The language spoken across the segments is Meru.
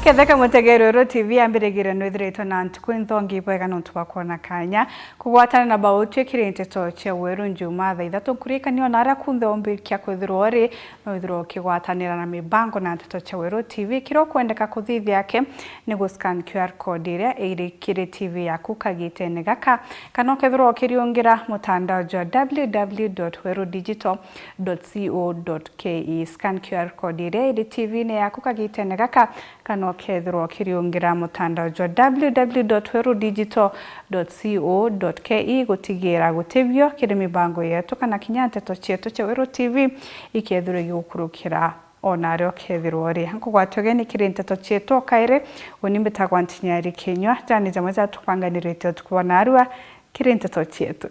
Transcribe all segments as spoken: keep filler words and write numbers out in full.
Ketheka mutegeri Weru T V ambirigire nwithiritwe na ntuku inthongi bwega nontu bwa kwona kanya kugwatana na bautwi kiri nteto cia Weru Njuma thaa ithatu nkurikania ona aria kunthe umbikia kwithirwa uri no withirwe ukigwatanira na mibango na nteto cia Weru T V. Kiria ukwendeka kuthithia aki ni gu scan Q R code iria iri kiri T V yaku kagitene gaka, kana ukethirwa ukiriungira mutandao jwa w w w dot weru digital dot co dot k e. Scan Q R code iria iri T V-ini yaku kagitene gaka, kana ukethirwa ukiriungira mutandao jwa w w w dot weru digital dot co dot k e gutigira gutibio kiri mibango yetu kana kinya nteto cietu cia Weru T V ikethirwa igukurukira ona aria ukethirwa uri. Nkugwate ugeni kiri nteto cietu o kairi, uni mbitagwa Ntinyari Kinyua, jani jamwe jatupanganirite utuku bwa narua kiri nteto cietu.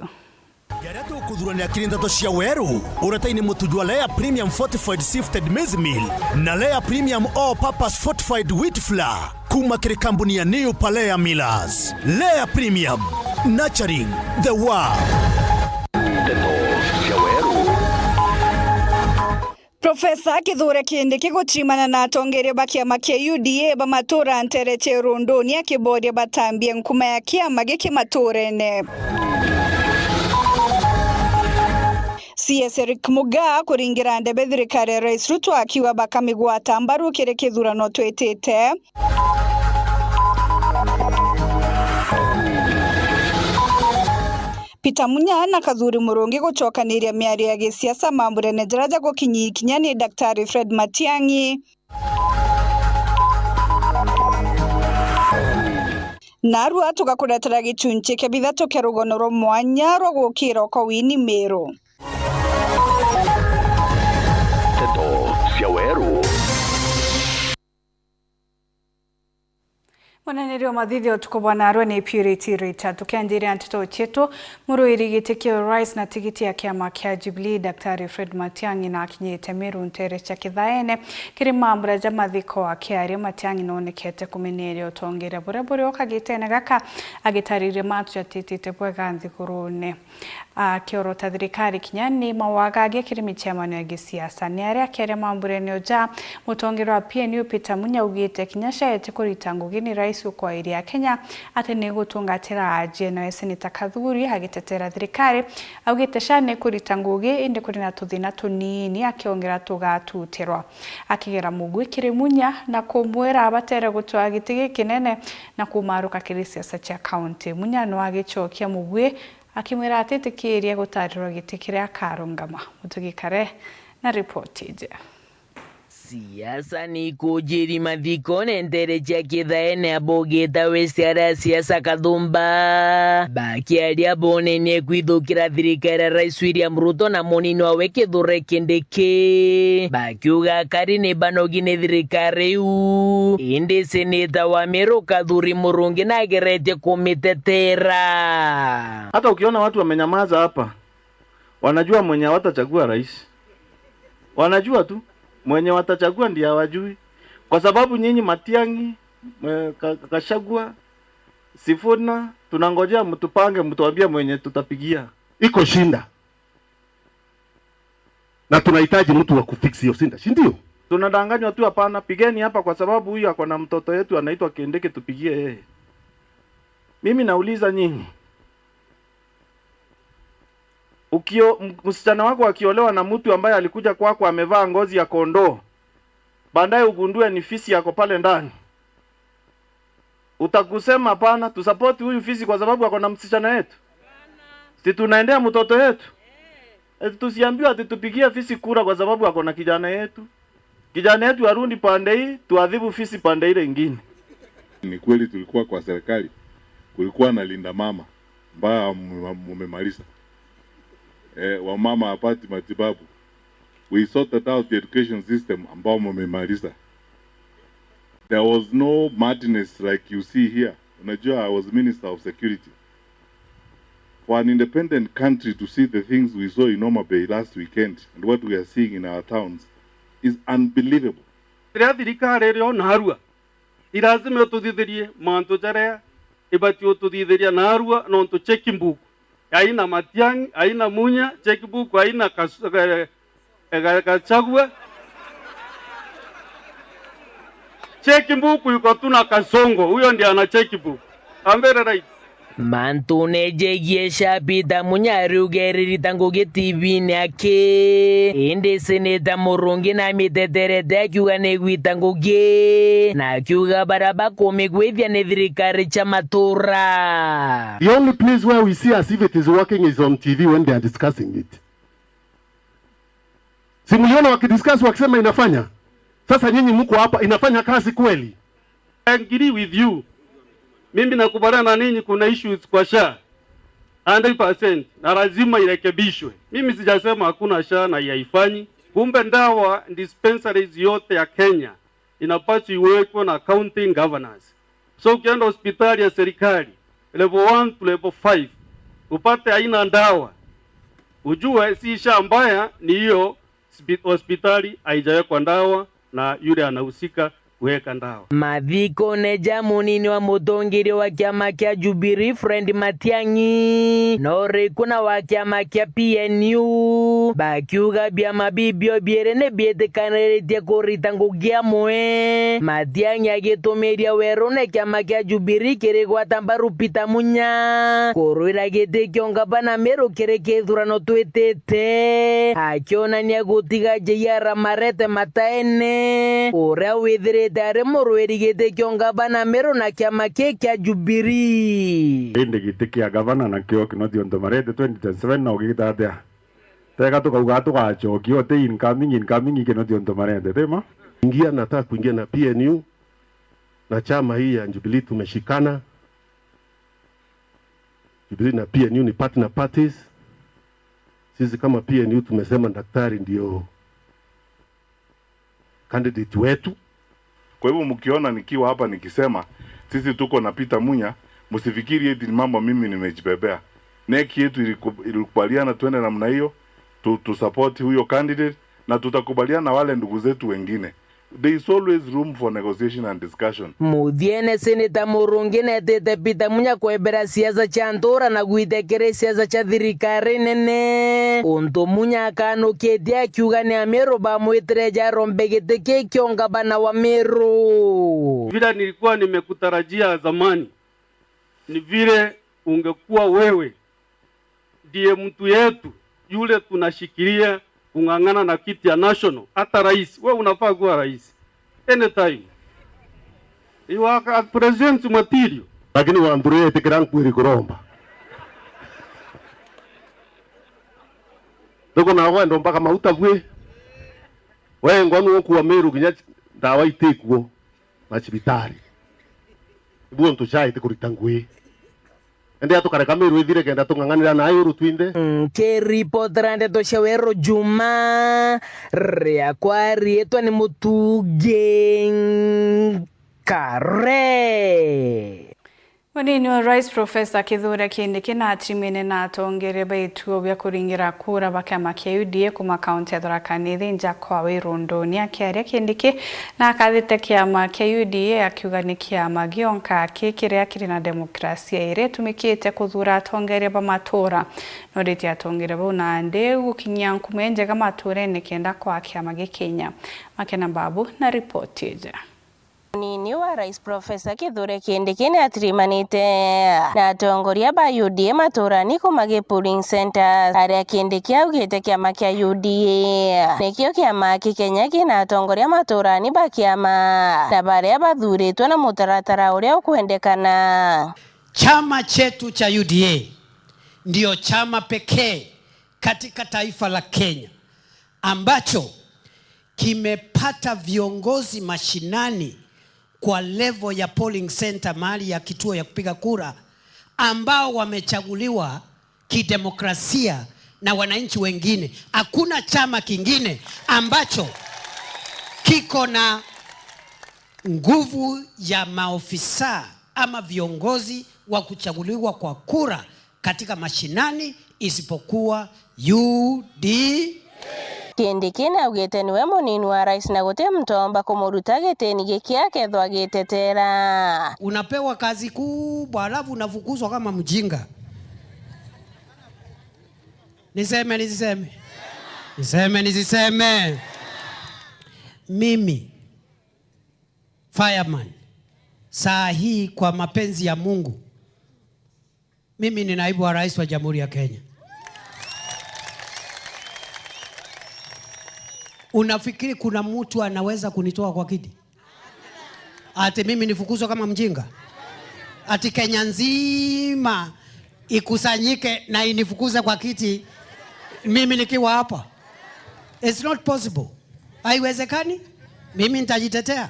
Jaria tukuthurania kiri nteto cia Weru, uretaini mutu jwa Lea Premium Fortified Sifted Maize Meal na Lea Premium All Purpose Fortified Wheat Flour kuma kiri kambuni ya New Palea Millers. Lea Premium, nurturing the world. Nteto cia Weru. Profesa Kithure Kindiki guchirimana na atongeria ba kiama kia U D A ba matura ntere cia Irunduni akiboria batambie nkuma ya kiama giki maturene. C S Eric Mugaa kuringira ndebe thirikari ya Rais Ruto akiuga bakamigwata mbaru kiri kithurano twitite. Peter Munya na Kathuri Murungi gucokaniria miario ya gisiasa mamburene jaria jagukinyia ikinya ni Daktari Fred Matiang'i. Narua tugakuretera gichunchi kia bithatu kia rugono rwa mwanya rwa gukira uko wini Miru. Nteto cia Weru. Mwananiri wa mathithio utuku bwa narua ni Purity Rita. Tukianjiria nteto cietu, muruiri giti kia urais na tigiti ya kiama kia Jubilee, Daktari Fred Matiang'i, na akinyite Miru ntere cia Kithaene kiri mambura ja mathiko. Akiaria, Matiang'i nonekete kumeneria utongeria buria buri o kagitene gaka, agitariria mantu jatitite bwega nthigurune. Akiorota thirikari kinya ni mawagagia kiri michemano ya gisiasa. Ni aria akiaria mamburene uja, mutongeria wa P N U Peter Munya augite kinya SHA iti kurita ngugi ni rais ukwairia Akenya ati ni gutungatira ajie. Nawe Seneta Kathuri agitetera thirikari, augite SHA ni kurita ngugi indi kuri na tuthina tunini akiongera tugatutirwa. Akigera mugwi kiri Munya na kumwira abatere gutwaa giti gikinene na kumaruka kiri siasa cia kaunti. Munya no agicokia mugwi akimwira atitikirie gutarirwa giti kiria akarungama. Mutugi Kare na ripoti iji. Siasa ni ikujiri mathikone ntere cia Kithaene, abogita we ciara siasa Kathumba. Bakiaria bonenie kwithukira thirikari ya Rais William Ruto na munini wawe Kithure Kindiki. Bakiuga akari ni banogi ni thirikari iu. Indi seneta wa Meru Kathuri Murungi nageretie kumitetera. Hata ukiona watu wamenyamaza hapa, wanajua mwenye hawatachagua rais. Wanajua tu, mwenye watachagua ndiye hawajui. Kwa sababu nyinyi Matiang'i, eh, Ka-, Gachagua, Sifuna, tunangojea mtupange, mtuambie mwenye tutapigia. Iko shinda. Na tunahitaji mtu wa kufix hiyo shinda, si ndio? Tunadanganywa tu, hapana, pigeni hapa kwa sababu huyu ako na mtoto yetu anaitwa Kindiki, tupigie yeye. Mimi nauliza nyinyi, ukio-, m-, msichana wako akiolewa na mtu ambaye alikuja kwako amevaa ngozi ya kondoo, baadaye ugundue ni fisi yako pale ndani, utakusema, "Hapana, tusapoti huyu fisi kwa sababu ako na msichana yetu? Si tunaendea mtoto yetu?" Eti tusiambiwe ati tupigie fisi kura kwa sababu ako na kijana yetu. Kijana yetu arudi pande hii, tuadhibu fisi pande ile ingine. Ni kweli tulikuwa kwa serikali, kulikuwa na linda mama ambayo mume-, mumemaliza. Eh, wamama hawapati matibabu. We sorted out the education system ambao mumemaliza. There was no madness like you see here. Unajua, I was Minister of Security. For an independent country to see the things we saw in Homa Bay last weekend and what we are seeing in our towns is unbelievable. Riria thirikari iri o narua, i lazima ututhithirie mantu jaria ibati ututhithiria narua, nontu checkbook haina Matiang'i, haina Munya, checkbook haina Kas-, eh, eh, Ga-, Gachagua. Checkbook iko tu na Kasongo, huyo ndiye ana checkbook. Ambere right. Mantune jegie sha Peter Munya ariuga eririta ngugi T V-ini aki, indi Seneta Murungi namiteterete akiuga ni gwita ngugi, na akiuga baria bakumigwithia ni thirikari cia matura. The only place where we see as if it is working is on T V when they are discussing it. Si mliona wakidiscuss wakisema inafanya? Sasa nyinyi mko hapa, inafanya kazi kweli? I agree with you. Mimi nakubaliana na ninyi, kuna issues kwa sha hundred percent, na lazima irekebishwe. Mimi sijasema hakuna sha na haifanyi. Kumbe ndawa dispensaries yote ya Kenya inapaswa iwekwe na county governors. So ukienda hospitali ya serikali, level one to level five, upate haina ndawa, ujue si sha mbaya, ni hiyo spi-, hospitali haijawekwa ndawa na yule anahusika kuweka ndawa. Mathikone ja munini wa mutongeria wa kiama kia Jubilee, Fred Matiang'i, na uriku na wa kiama kia P N U, bakiuga biama bibio biiri ni biitikaniritie kurita ngugi amwe. Matiang'i agitumiria werune kiama kia Jubilee kirigwata mbaru Peter Munya kurwira giti kia ungavana Meru kiri kithurano twitite, akionania gutiga J R Marete mataene, uria withirite ari murwiri giti kia ungavana Meru na kiama kii kia Jubilee. Indi giti kia gavana nakio Kinoti Onto Marete twenty twenty-seven no gigita atia? Tega tukauga tugacokia, uti incoming, incoming Kinoti Onto Marete, ti ma? Ingia, nataka kuingia na P N U na chama hii ya Jubilee tumeshikana. Jubilee na P N U ni partner parties. Sisi kama P N U tumesema daktari ndio candidate wetu. Kwa hivyo mkiona nikiwa hapa nikisema sisi tuko na Peter Munya, msifikiri eti ni mambo mimi nimejibebea. NEC yetu iliku-, ilikubaliana twende namna hiyo, tu, tu support huyo candidate, na tutakubaliana na wale ndugu zetu wengine. There is always room for negotiation and discussion. Muthiene, Seneta Murungi netete Peter Munya kwebera siasa cia ntura na gwite kiri siasa cia thirikari nene, untu Munya akanukitie akiuga ni Ameru bamwitire jarombe giti kii kia ungavana wa Meru. Vile nilikuwa nimekutarajia zamani, ni vile ungekuwa wewe ndiye mtu yetu yule tunashikilia kung'ang'ana na kiti ya national. Hata rais, we unafaa kuwa rais anytime. You are a president material. Lakini Wanduri, etikira nkwiri kuromba. Tuko na wendo mpaka mauta bwi. We ngwanu ukua Meru kinya ndawa itikuo macibitari. Ibuo ntucaite kurita ngui. Ende atukareka Meru ithire kenda tung'ang'anira nayo uru twinthe. Nkiripotera ndeto cia Weru Juma, riakwa riitwa ni Mutugi Nkare. Munini wa Rais Professor Kithure Kindiki na atimine na atongeria ba ituo bia kuringira kura ba kiama kia U D A kuma kaunti ya Tharaka Nithi nja kwa Wirunduni. Akiaria Kindiki na akathite kiama kia U D A akiuga ni kiama gionka ki kiria kiri na demokrasia iria itumikite kuthura atongeria ba matura. Noritie atongeria bau nandi gukinyia nkume njega maturene kenda kwa kiama gikinya. Makena Mbabu na ripoti iji. Munini wa Rais Professor Kithure Kindiki ni atirimanite na atongoria ba U D A maturani kuma gi polling centres, aria Kindiki augite kiama kia U D A nikio kiama ki Kenya kina atongoria maturani ba kiama na baria bathuritwe na mutaratara uria ukwendekana. Chama chetu cha U D A ndio chama pekee katika taifa la Kenya ambacho kimepata viongozi mashinani kwa level ya polling center, mahali ya kituo ya kupiga kura, ambao wamechaguliwa kidemokrasia na wananchi wengine. Hakuna chama kingine ambacho kiko na nguvu ya maofisa ama viongozi wa kuchaguliwa kwa kura katika mashinani isipokuwa U D A. Kindiki naugite niwe munini wa rais na guti muntu omba kumuruta gitini giki akethwa agitetera. Unapewa kazi kubwa alafu unafukuzwa kama mjinga. Niseme nisiseme? Niseme nisiseme? Mimi fireman. Saa hii, kwa mapenzi ya Mungu, mimi ni naibu wa rais wa Jamhuri ya Kenya. Unafikiri kuna mtu anaweza kunitoa kwa kiti? Ati mimi nifukuzwe kama mjinga? Ati Kenya nzima ikusanyike na inifukuze kwa kiti mimi nikiwa hapa? It's not possible. Haiwezekani. Mimi nitajitetea.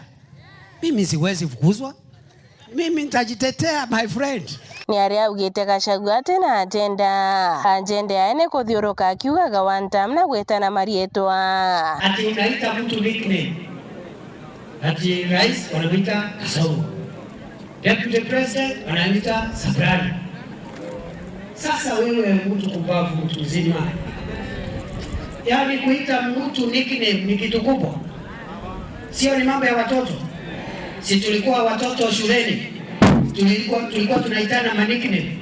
Mimi siwezi fukuzwa. Mimi nitajitetea, my friend. Ni aria augite Gachagua ati na agenda. Agenda yae ni kuthiuruka akiugaga one term na gwitana marietwa. Ati unaita mtu nickname. Ati rais wanamuita Kasongo. Deputy President wanamuita Soprano. Sasa wewe mtu kumbavu, mtu mzima, yaani kuita mtu nickname ni kitu kubwa? Sio ni mambo ya watoto? Si tulikuwa watoto shuleni, tulikuwa, tulikuwa tunaitana ma nickname?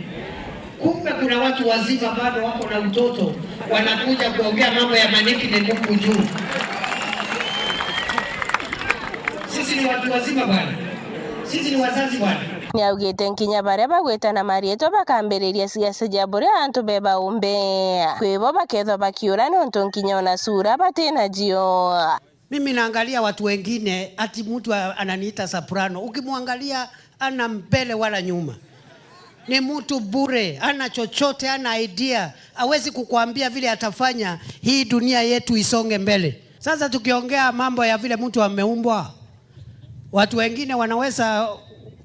Kumbe kuna watu wazima bado wako na utoto, wanakuja kuongea mambo ya ma nickname huku juu. Sisi ni watu wazima bwana, sisi ni wazazi bwana. Ni augite nkinya baria bagwitana marietwa bakambiriria siasa ja buria antu beba umbe. Kwi bo bakethwa bakiura niuntu nkinya ona sura batina jio. Mimi naangalia watu wengine, ati mtu a-, ananiita Soprano. Ukimwangalia, ana mbele wala nyuma. Ni mtu bure, ana chochote, ana idea. Hawezi kukuambia vile atafanya hii dunia yetu isonge mbele. Sasa tukiongea mambo ya vile mtu ameumbwa, watu wengine wanaweza,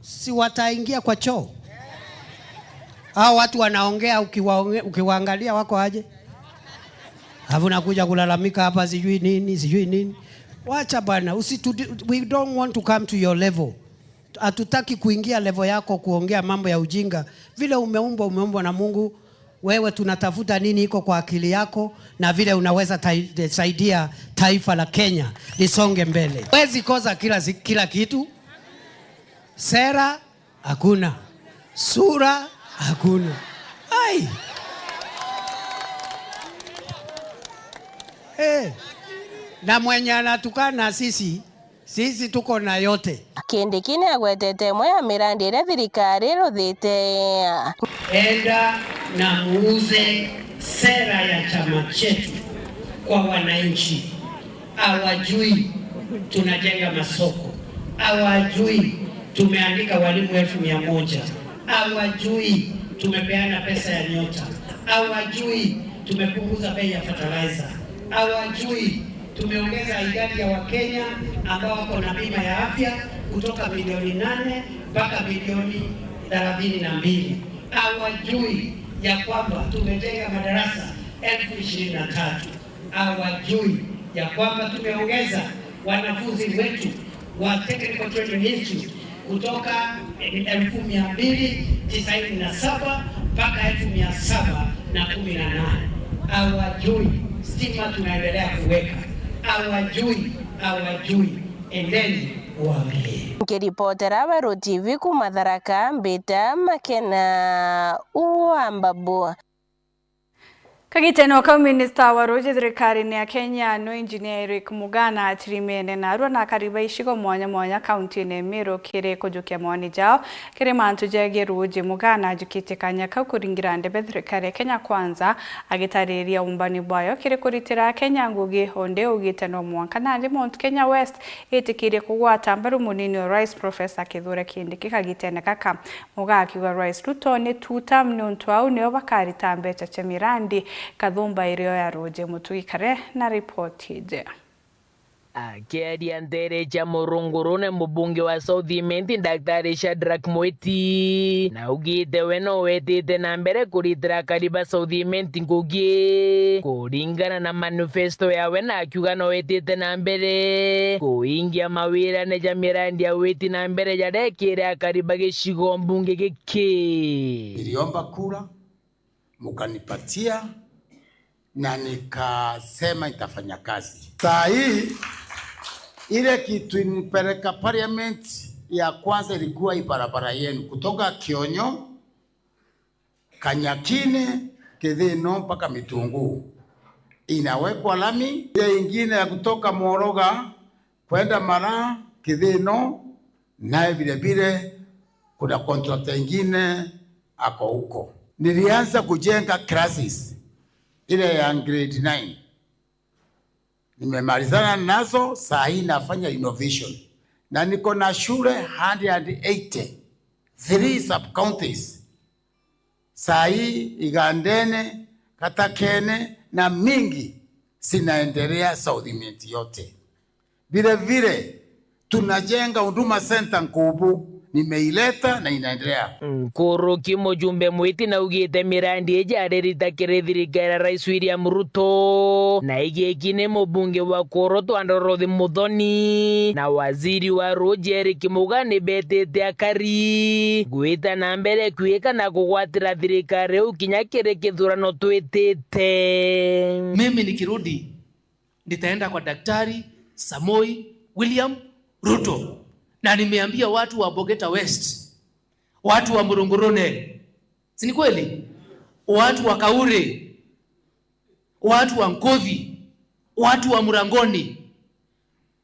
si wataingia kwa choo? Hao watu wanaongea, ukiwaonge-, ukiwaangalia wako aje? Alafu nakuja kulalamika hapa sijui nini, sijui nini. Wacha bwana, usitu-, we don't want to come to your level. Hatutaki kuingia level yako kuongea mambo ya ujinga. Vile umeumbwa, umeumbwa na Mungu. Wewe tunatafuta nini iko kwa akili yako na vile unaweza tai-, saidia taifa la Kenya lisonge mbele. Huwezi kosa kila zi-, kila kitu. Sera hakuna. Sura hakuna. Ai! Eh. Na mwenye anatukana sisi, sisi tuko na yote. Kindiki ni agwetete imwe ya mirandi iria thirikari iruthite. Enda na muuze sera ya chama chetu kwa wananchi. Hawajui tunajenga masoko. Hawajui tumeandika walimu elfu mia moja. Hawajui tumepeana pesa ya nyota. Hawajui tumepunguza bei ya fertilizer. Hawajui tumeongeza idadi ya Wakenya ambao wako na bima ya afya kutoka milioni nane mpaka milioni thelathini na mbili. Hawajui ya kwamba tumejenga madarasa elfu ishirini na tatu. Hawajui ya kwamba tumeongeza wanafunzi wetu wa Technical Training Institute kutoka elfu mia mbili tisaini na saba mpaka elfu mia saba na kumi na nane. Hawajui stima tunaendelea kuweka. Hawajui, hawajui. Endeni uambie. Nkiripotera Weru T V kuma Tharaka, mbita Makena wa Mbabu. Kagitene o kau, minista wa ruuji thirikarine ya Kenya no Engineer Eric Mugaa na atirimene narua na akari ba icigo mwanya mwanya kauntine ya Meru kiri kujukia mawoni jao kiri mantu jegie ruuji. Mugaa na ajukitie kanya kau kuringira ndebe thirikari ya Kenya Kwanza, agitariria umbani bwayo kiri kuritira Akenya ngugi. Onde augite no mwanka nandi Mount Kenya West itikirie kugwata mbaru munini wa rais Professor Kithure Kindiki kagitene gaka. Mugaa akiuga Rais Ruto ni two term niuntu au nio bakarita mbeca cia mirandi kathumba irio ya ruuji. Mutugi Kare na ripoti iji. Akiaria ntere cia murungurune, mubunge wa South Imenti, Daktari Shadrack Mwiti, naugite we no wetite na mbere kuritira akari ba South Imenti ngugi kuringana na manifesto yawe, na akiuga no wetite na mbere kuingia mawirane ja mirandi ya witi na mbere jaria ekire akari ba gicigo mbunge giki. Niliomba kura, mkanipatia, na nikasema nitafanya kazi. Saa hii, ile kitu inipeleka parliament ya kwanza ilikuwa hii barabara yenu kutoka Kionyo, Kanyakine, Kithino mpaka Mitunguu. Inawekwa lami. Ile ingine ya kutoka Moroga kwenda Mara, Kithino, Naye vile vile kuna contractor ingine ako huko. Nilianza kujenga classes ile ya grade nine. Nimemalizana nazo, saa hii nafanya innovation. Na niko na shule hundred and eighty, three sub-counties. Saa hii Igandene, Katakene na mingi zinaendelea South Imenti yote. Vile vile, tunajenga Huduma Center Nkubu, nimeileta na inaendelea. Nkuruki mujumbe mwiti naugite mirandi iji aririta kiri thirikari ya Rais William Ruto, na igiki ni mubunge wa Kuru Twa Ndorothi Muthoni na waziri wa ruuji Eric Muga ni betite akari gwita na mbere kwika na kugwatira thirikari iu kinya kiri kithurano twitite. Mimi nikirudi, nitaenda kwa Daktari Samoi William Ruto. Na nimeambia watu wa Bogeta West, watu wa Murungurune, si ni kweli? Watu wa Kaure, watu wa Nkothi, watu wa Murangoni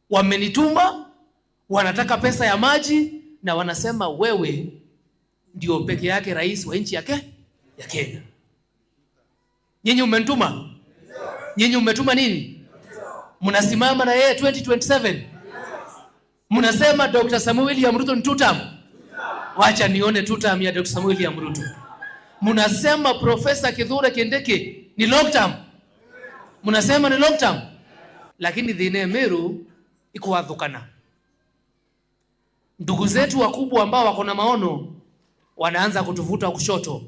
wamenituma, wanataka pesa ya maji na wanasema wewe ndio peke yake rais wa nchi ya Ke-, ya Kenya. Nyinyi umenituma? Nyinyi umetuma nini? Mnasimama na yeye twenty twenty-seven? Mnasema Doctor Samuel William Ruto ni two term? Wacha nione two term ya Doctor Samuel William Ruto. Mnasema Professor Kithure Kindiki ni long term? Mnasema ni long term? Lakini thina ya Meru ikwathukana. Ndugu zetu wakubwa ambao wako na maono wanaanza kutuvuta kushoto.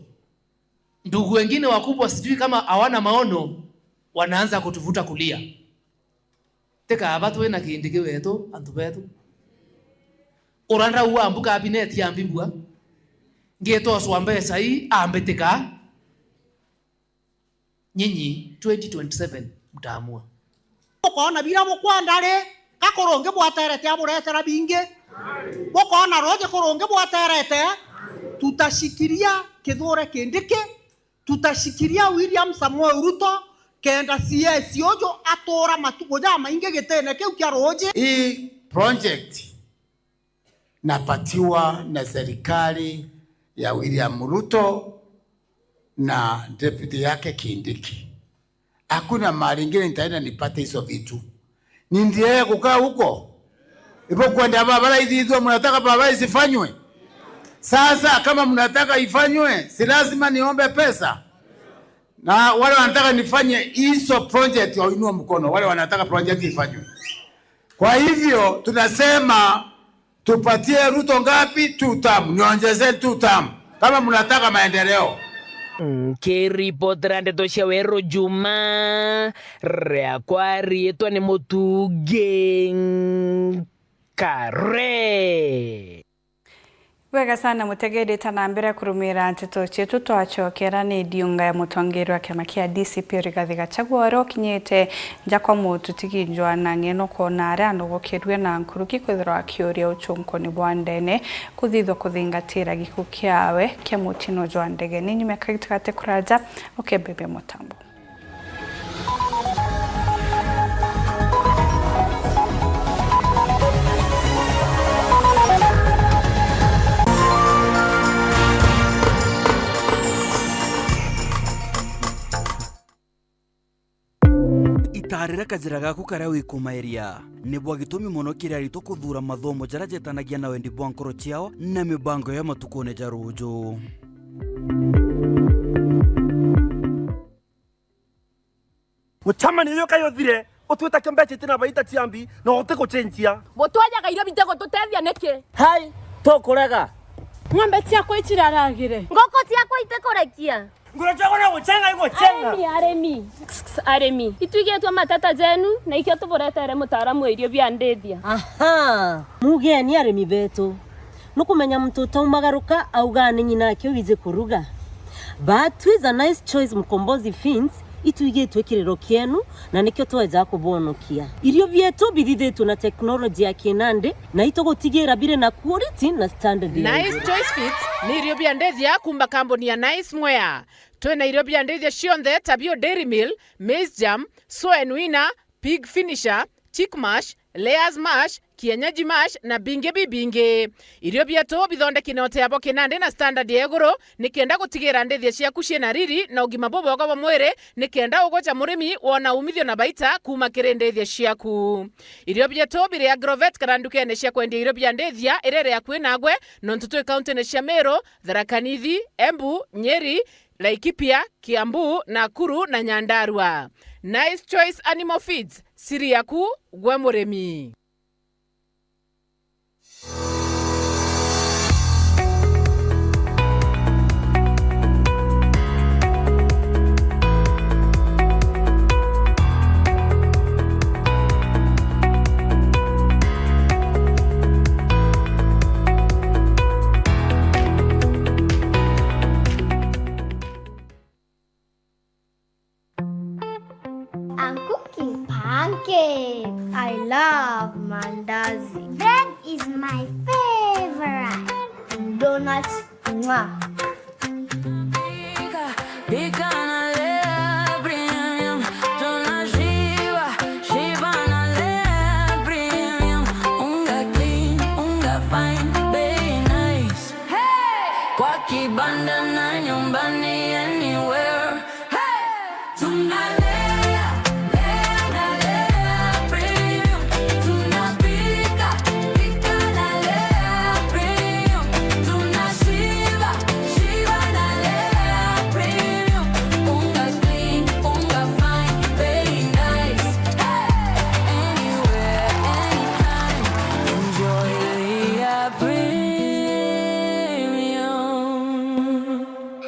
Ndugu wengine wakubwa, sijui kama hawana maono, wanaanza kutuvuta kulia. Teka aba twina Kindiki wetu, antu betu. Ura ndrau wa mbu cabinet ya mbibua, ngitoswa mbeca ii ambitika. Nyinyi twenty twenty-seven mtaamua. Bukoona bira bukwenda ri, ka kurungi bwaterete aburetera bingi. Bukoona ruuji kurungi bwaterete, tutashikilia Kithure Kindiki, tutashikilia William Samoei Ruto, kenda C S uju atuura matuku jamaingi gitine kiu kia ruuji. Hii project napatiwa na serikali ya William Ruto na deputy yake Kindiki. Hakuna mahali ingine nitaenda nipate hizo vitu. Niendelee kukaa huko? Ibo kwenda barabara hizi hizo mnataka barabara isifanywe? Sasa kama mnataka ifanywe, si lazima niombe pesa? Na wale wanataka nifanye hizo project wainue mkono, wale wanataka project ifanywe. Kwa hivyo tunasema tupatie Ruto ngapi? Two term, niongezee two term kama mnataka maendeleo. Nkiripotera ndeto cia Weru Juma, riakwa riitwa ni Mutungi Nkare. Bwega sana mutegeri, ta na mbere kurumira nteto cietu, twacokera ni ndiunga ya mutongeria wa kiama kia D C P Rigathi Gachagua, uria ukinyite nja kwa mututigi njwa na ng'eno kwona aria anogokirue na nkuruki kwithirwa akiuria uchunkuni bwa ndene kuthithwa kuthingatira gikuo kiawe kia mutino jwa ndege. Ni nyume kagitigati kuraja ukembebia mutambo. Itaarira kajira gaku karia wikumaeria. Ni bwa gitumi mono kiri aritwa kuthuura mathomo jaria jetanagia na wendi bwa nkoro ciao na mibango ya matukune ja ruuju. Mucemanio uyu kai uthire, utwite kimbeca iti na baita ciambi, na uti gucenjia. Mutwajaga irio bitigututethia niki? Hai, tukurega. Ng'ombe ciakwa iciraragire. Ngoko ciakwa itikurekia. Nguru ciakwa no gucenga igucenga. Arimi, arimi. Kss, kss, arimi. Itwigitwe mateta jenu, na ikio tuburetere mutaaramu wa irio bia ndithia. Aha, mugeni arimi betu. Nukumenya muntu utaumagaruka auga ni ng'ina ake wiji kuruga. But with a nice choice Mkombozi Feeds, itwigitwe kiriro kienu, na nikio tweja kubonokia. Irio bietu bithithitwe na technology ya kinandi, na itugutigira biri na quality na standard ya iguru. Nice Choice Feeds ni irio bia ndithia kuuma kambuni ya Nice Ng'wea. Twina irio bia ndithia cionthe ta bio Dairy Meal, Maize Germ, Soen Winner, Pig Finisher, chick mash, layers mash, kienyeji mash na bingi bibingi. Irio bietu bithondeki na uteabo kinandi na standard ya iguru, nikenda gutigira ndithia ciaku ciina riri na ugima bubwega bwa mwiri, nikenda ugoca murimi wona umithio na baita kuuma kiri ndithia ciaku. Irio bietu biri Agrovet kana ndukene cia kwendia irio bia ndithia iria iri akui nagwe, nontu twi kauntine cia Meru, Tharaka Nithi, Embu, Nyeri, Laikipia, Kiambu, Nakuru na Nyandarua. Nice Choice Animal Feeds, siri yaku gwe murimi. I'm cooking pancakes. I love mandazi. Bread is my favorite. Donuts, mwah. Pika, pika na Lea Premium. Tunashiba, shiba na Lea Premium. Unga clean, unga fine, bei nice. Hey! Kwa kibanda na nyumbani, anywhere. Hey! Tunalea, lea na Lea Premium. Tunapika, pika na Lea Premium. Tunashiba, shiba na Lea Premium. Unga clean, unga fine, bei nice. Hey! Anywhere, anytime. Enjoy Lea Premium.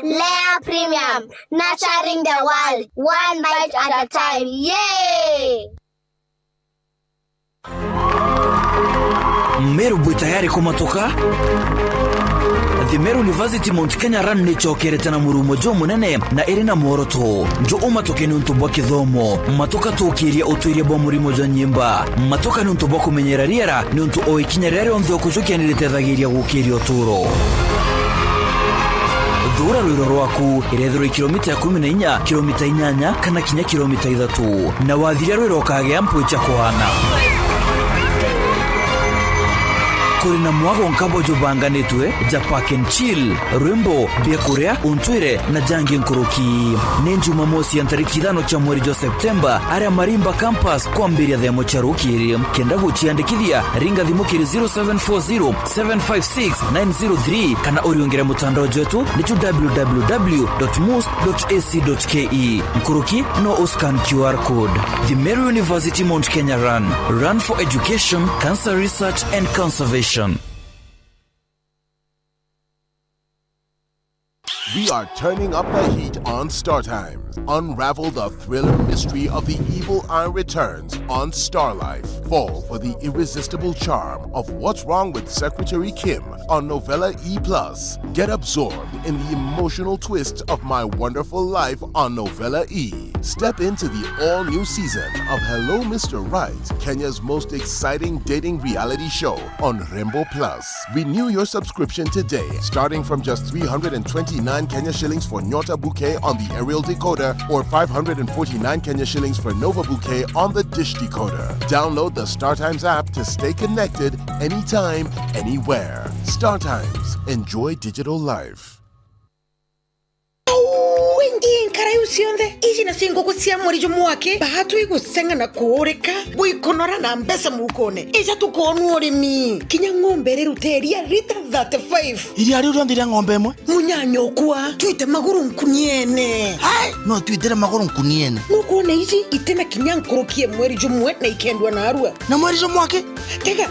Lea Premium, nurturing the world, one bite at a time. Yay! Meru bwi tayari kumatuka? The Meru University Mount Kenya Run nicokerete na murumo jumunene na iri na mworoto. Nju umatuke niuntu bwa kithomo, matuka tukirie utuiria bwa murimo jwa nyimba, matuka niuntu bwa kumenyera riera, niuntu o ikinya riria rionthe ukujukia niritethagiria gukiria uturo. Thuura rwiro rwaku, irethirwa i kilomita ikumi na inya, kilomita inyanya, kana kinya kilomita ithatu. Na wathiria rwiro ukagea mpwi cia kuhana. Kuri na mwago nkabo jubanganitwe ja Park and Chill, rwimbo, biakuria, untwire, na jangi nkuruki. Ni Jumamosi ya ntariki ithano cia mweri jwa Septemba, aria Marimba Campus kwambiria thaa imwe cia rukiri. Kenda guciandikithia, ringa thimu kiri zero seven four zero, seven five six, nine zero three, kana uriungire mutandao jwetu, nitu w w w dot must dot a c dot k e. Nkuruki no uscan Q R code. The Meru University Mount Kenya Run. Run for education, cancer research and conservation. We are turning up the heat on Star Times. Unravel the thriller mystery of the evil eye returns on Star Life. Fall for the irresistible charm of What's Wrong with Secretary Kim on Novella E plus. Get absorbed in the emotional twist of My Wonderful Life on Novella E. Step into the all-new season of Hello Mister Right, Kenya's most exciting dating reality show on Rembo Plus. Renew your subscription today, starting from just three hundred and twenty-nine Kenya shillings for Nyota Bouquet on the aerial decoder or five hundred and forty-nine Kenya shillings for Nova Bouquet on the dish decoder. Download the StarTimes app to stay connected anytime, anywhere. StarTimes. Enjoy digital life. Wingi nkara iu cionthe, iji nacio nguku cia mweri jumwe waki, baatwi gusenga na kuurika, bwikonora na mbeca mukone. Ija tukoonua urimi. Kinya ng'ombe iriruta iria rita thirty-five. Iria riu rionthe ria ng'ombe imwe? Munyanya ukwa, twite maguru nkuniene. Hai, no twitire maguru nkuniene. Nukwona iji itina kinya nkuruki ya mweri jumwe na ikendwa narua. Na mweri jumwe aki? Tega,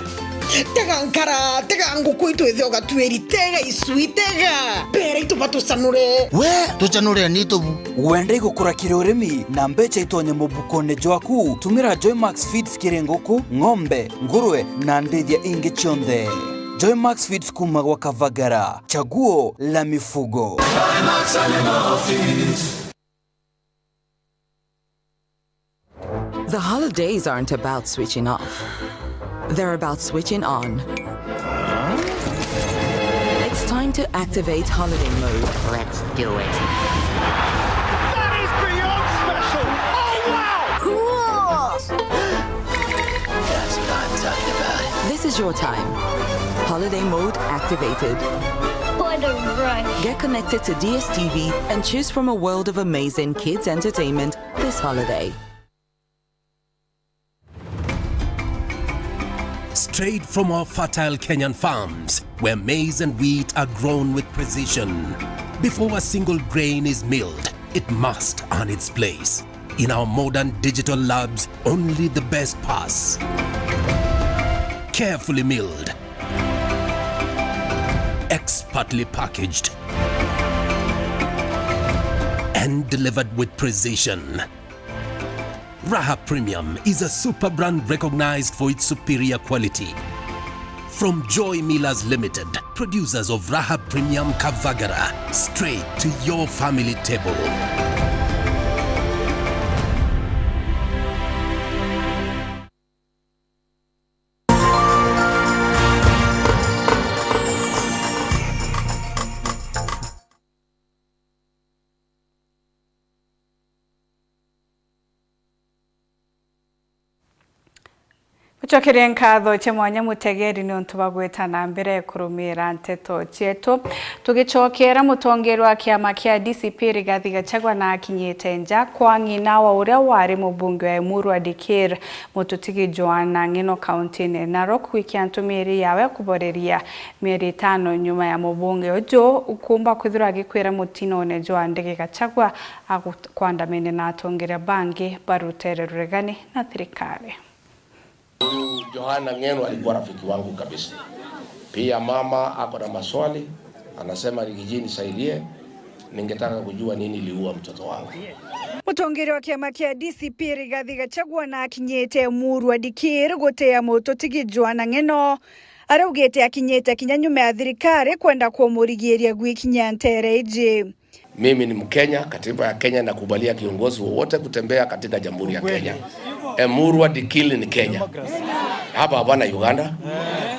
tega nkara, tega nguku itu ithe ugatueri, tega icui, tega. Bera itu batucanure. We, tucanure ni tubu. Wenda igukura kiri urimi na mbeca itonye mubukone jwaku? Tumira Joymax Feeds kiri nguku, ng'ombe, ngurwe na ndithia ingi cionthe. Joymax Feeds kuma gwa Kavagara, chaguo la mifugo. The holidays aren't about switching off. They're about switching on. It's time to activate holiday mode. Let's do it. That is beyond special! Oh, wow! Cool! It's your time. Holiday mode activated. What a rush. Get connected to D S T V and choose from a world of amazing kids entertainment this holiday. Straight from our fertile Kenyan farms, where maize and wheat are grown with precision. Before a single grain is milled, it must earn its place. In our modern digital labs, only the best pass. Carefully milled, expertly packaged, and delivered with precision. Raha Premium is a super brand recognized for its superior quality. From Joy Millers Limited, producers of Raha Premium Kavagara, straight to your family table. Gucokeria nkatho cia mwanya mutegeri ni untu bwa gwita na mbere kurumira nteto cietu. Tugicokera, mutongeria wa kiama kia D C P Rigathi Gachagua na akinyite nja kwa ng'ina wa uria wari mubunge wa Emuru wa Dikir, Mututigi Joanna Ng'eno, kauntine ya Narok, gwikia ntumiri yawe kuboreria mieri itano nyuma ya mubunge uju ukumba kwithirwa agikwira mutinone jwa ndege Gachagua akwandamene na atongeria bangi barutere ruregani na thirikari. Huyu Johana Ng'eno alikuwa rafiki wangu kabisa. Pia mama ako na maswali, anasema, "Rigiji, nisaidie, ningetaka kujua nini iliua mtoto wangu." Mutongeria wa kiama kia D C P Rigathi Gachagua na akinyite Emuru wa Dikir gutea Mututigi Joanna Ng'eno, araugite akinyite kinya nyuma ya thirikari kwenda kumurigiria gwikinyia ntere iji. Mimi ni Mkenya, katiba ya Kenya inakubalia kiongozi wowote kutembea katika Jamhuri ya Kenya. Emuru wa Dikir ni Kenya. Hapa hapana Uganda.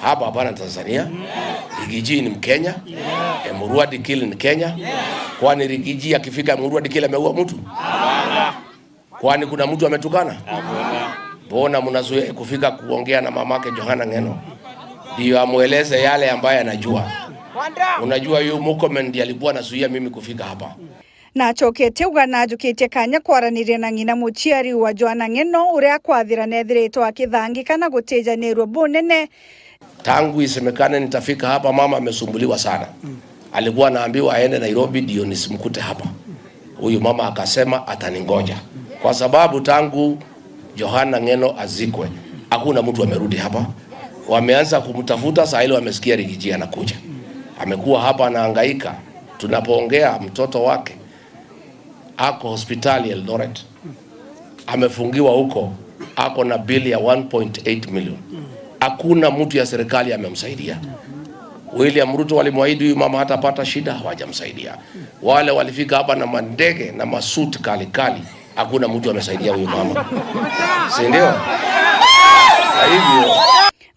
Hapa hapana Tanzania. Rigiji ni Mkenya. Emuru wa Dikir ni Kenya. Kwani Rigiji akifika Emuru wa Dikir ameua mtu? Kwani kuna mtu ametukana? Hakuna. Mbona mnazoea kufika kuongea na mamake Johana Ng'eno? Ndio amweleze yale ambaye anajua. Unajua, huyu Murkomen ndiye alikuwa anazuia mimi kufika hapa. Na acoketie uga najukitie kanya kwaraniria na ng'ina muciari wa Johana Ng'eno, uria kwathira nethiritwe akithangika na gutijanirua bunene. Tangu isemekane nitafika hapa, mama amesumbuliwa sana. Alikuwa anaambiwa aende Nairobi ndio nisimkute hapa. Huyu mama akasema ataningoja. Kwa sababu tangu Johana Ng'eno azikwe, hakuna mtu amerudi hapa. Wameanza kumtafuta, saa ile wamesikia Rigiji anakuja. Amekuwa hapa anahangaika. Tunapoongea, mtoto wake ako hospitali Eldoret. Amefungiwa huko, ako na bili ya one point eight million. Hakuna mtu ya serikali amemsaidia. William Ruto walimwahidi huyu mama hatapata shida, hawajamsaidia. Wale walifika hapa na mandege na masuti kali kali, hakuna mtu amesaidia huyu mama. Si ndio? Kwa hivyo,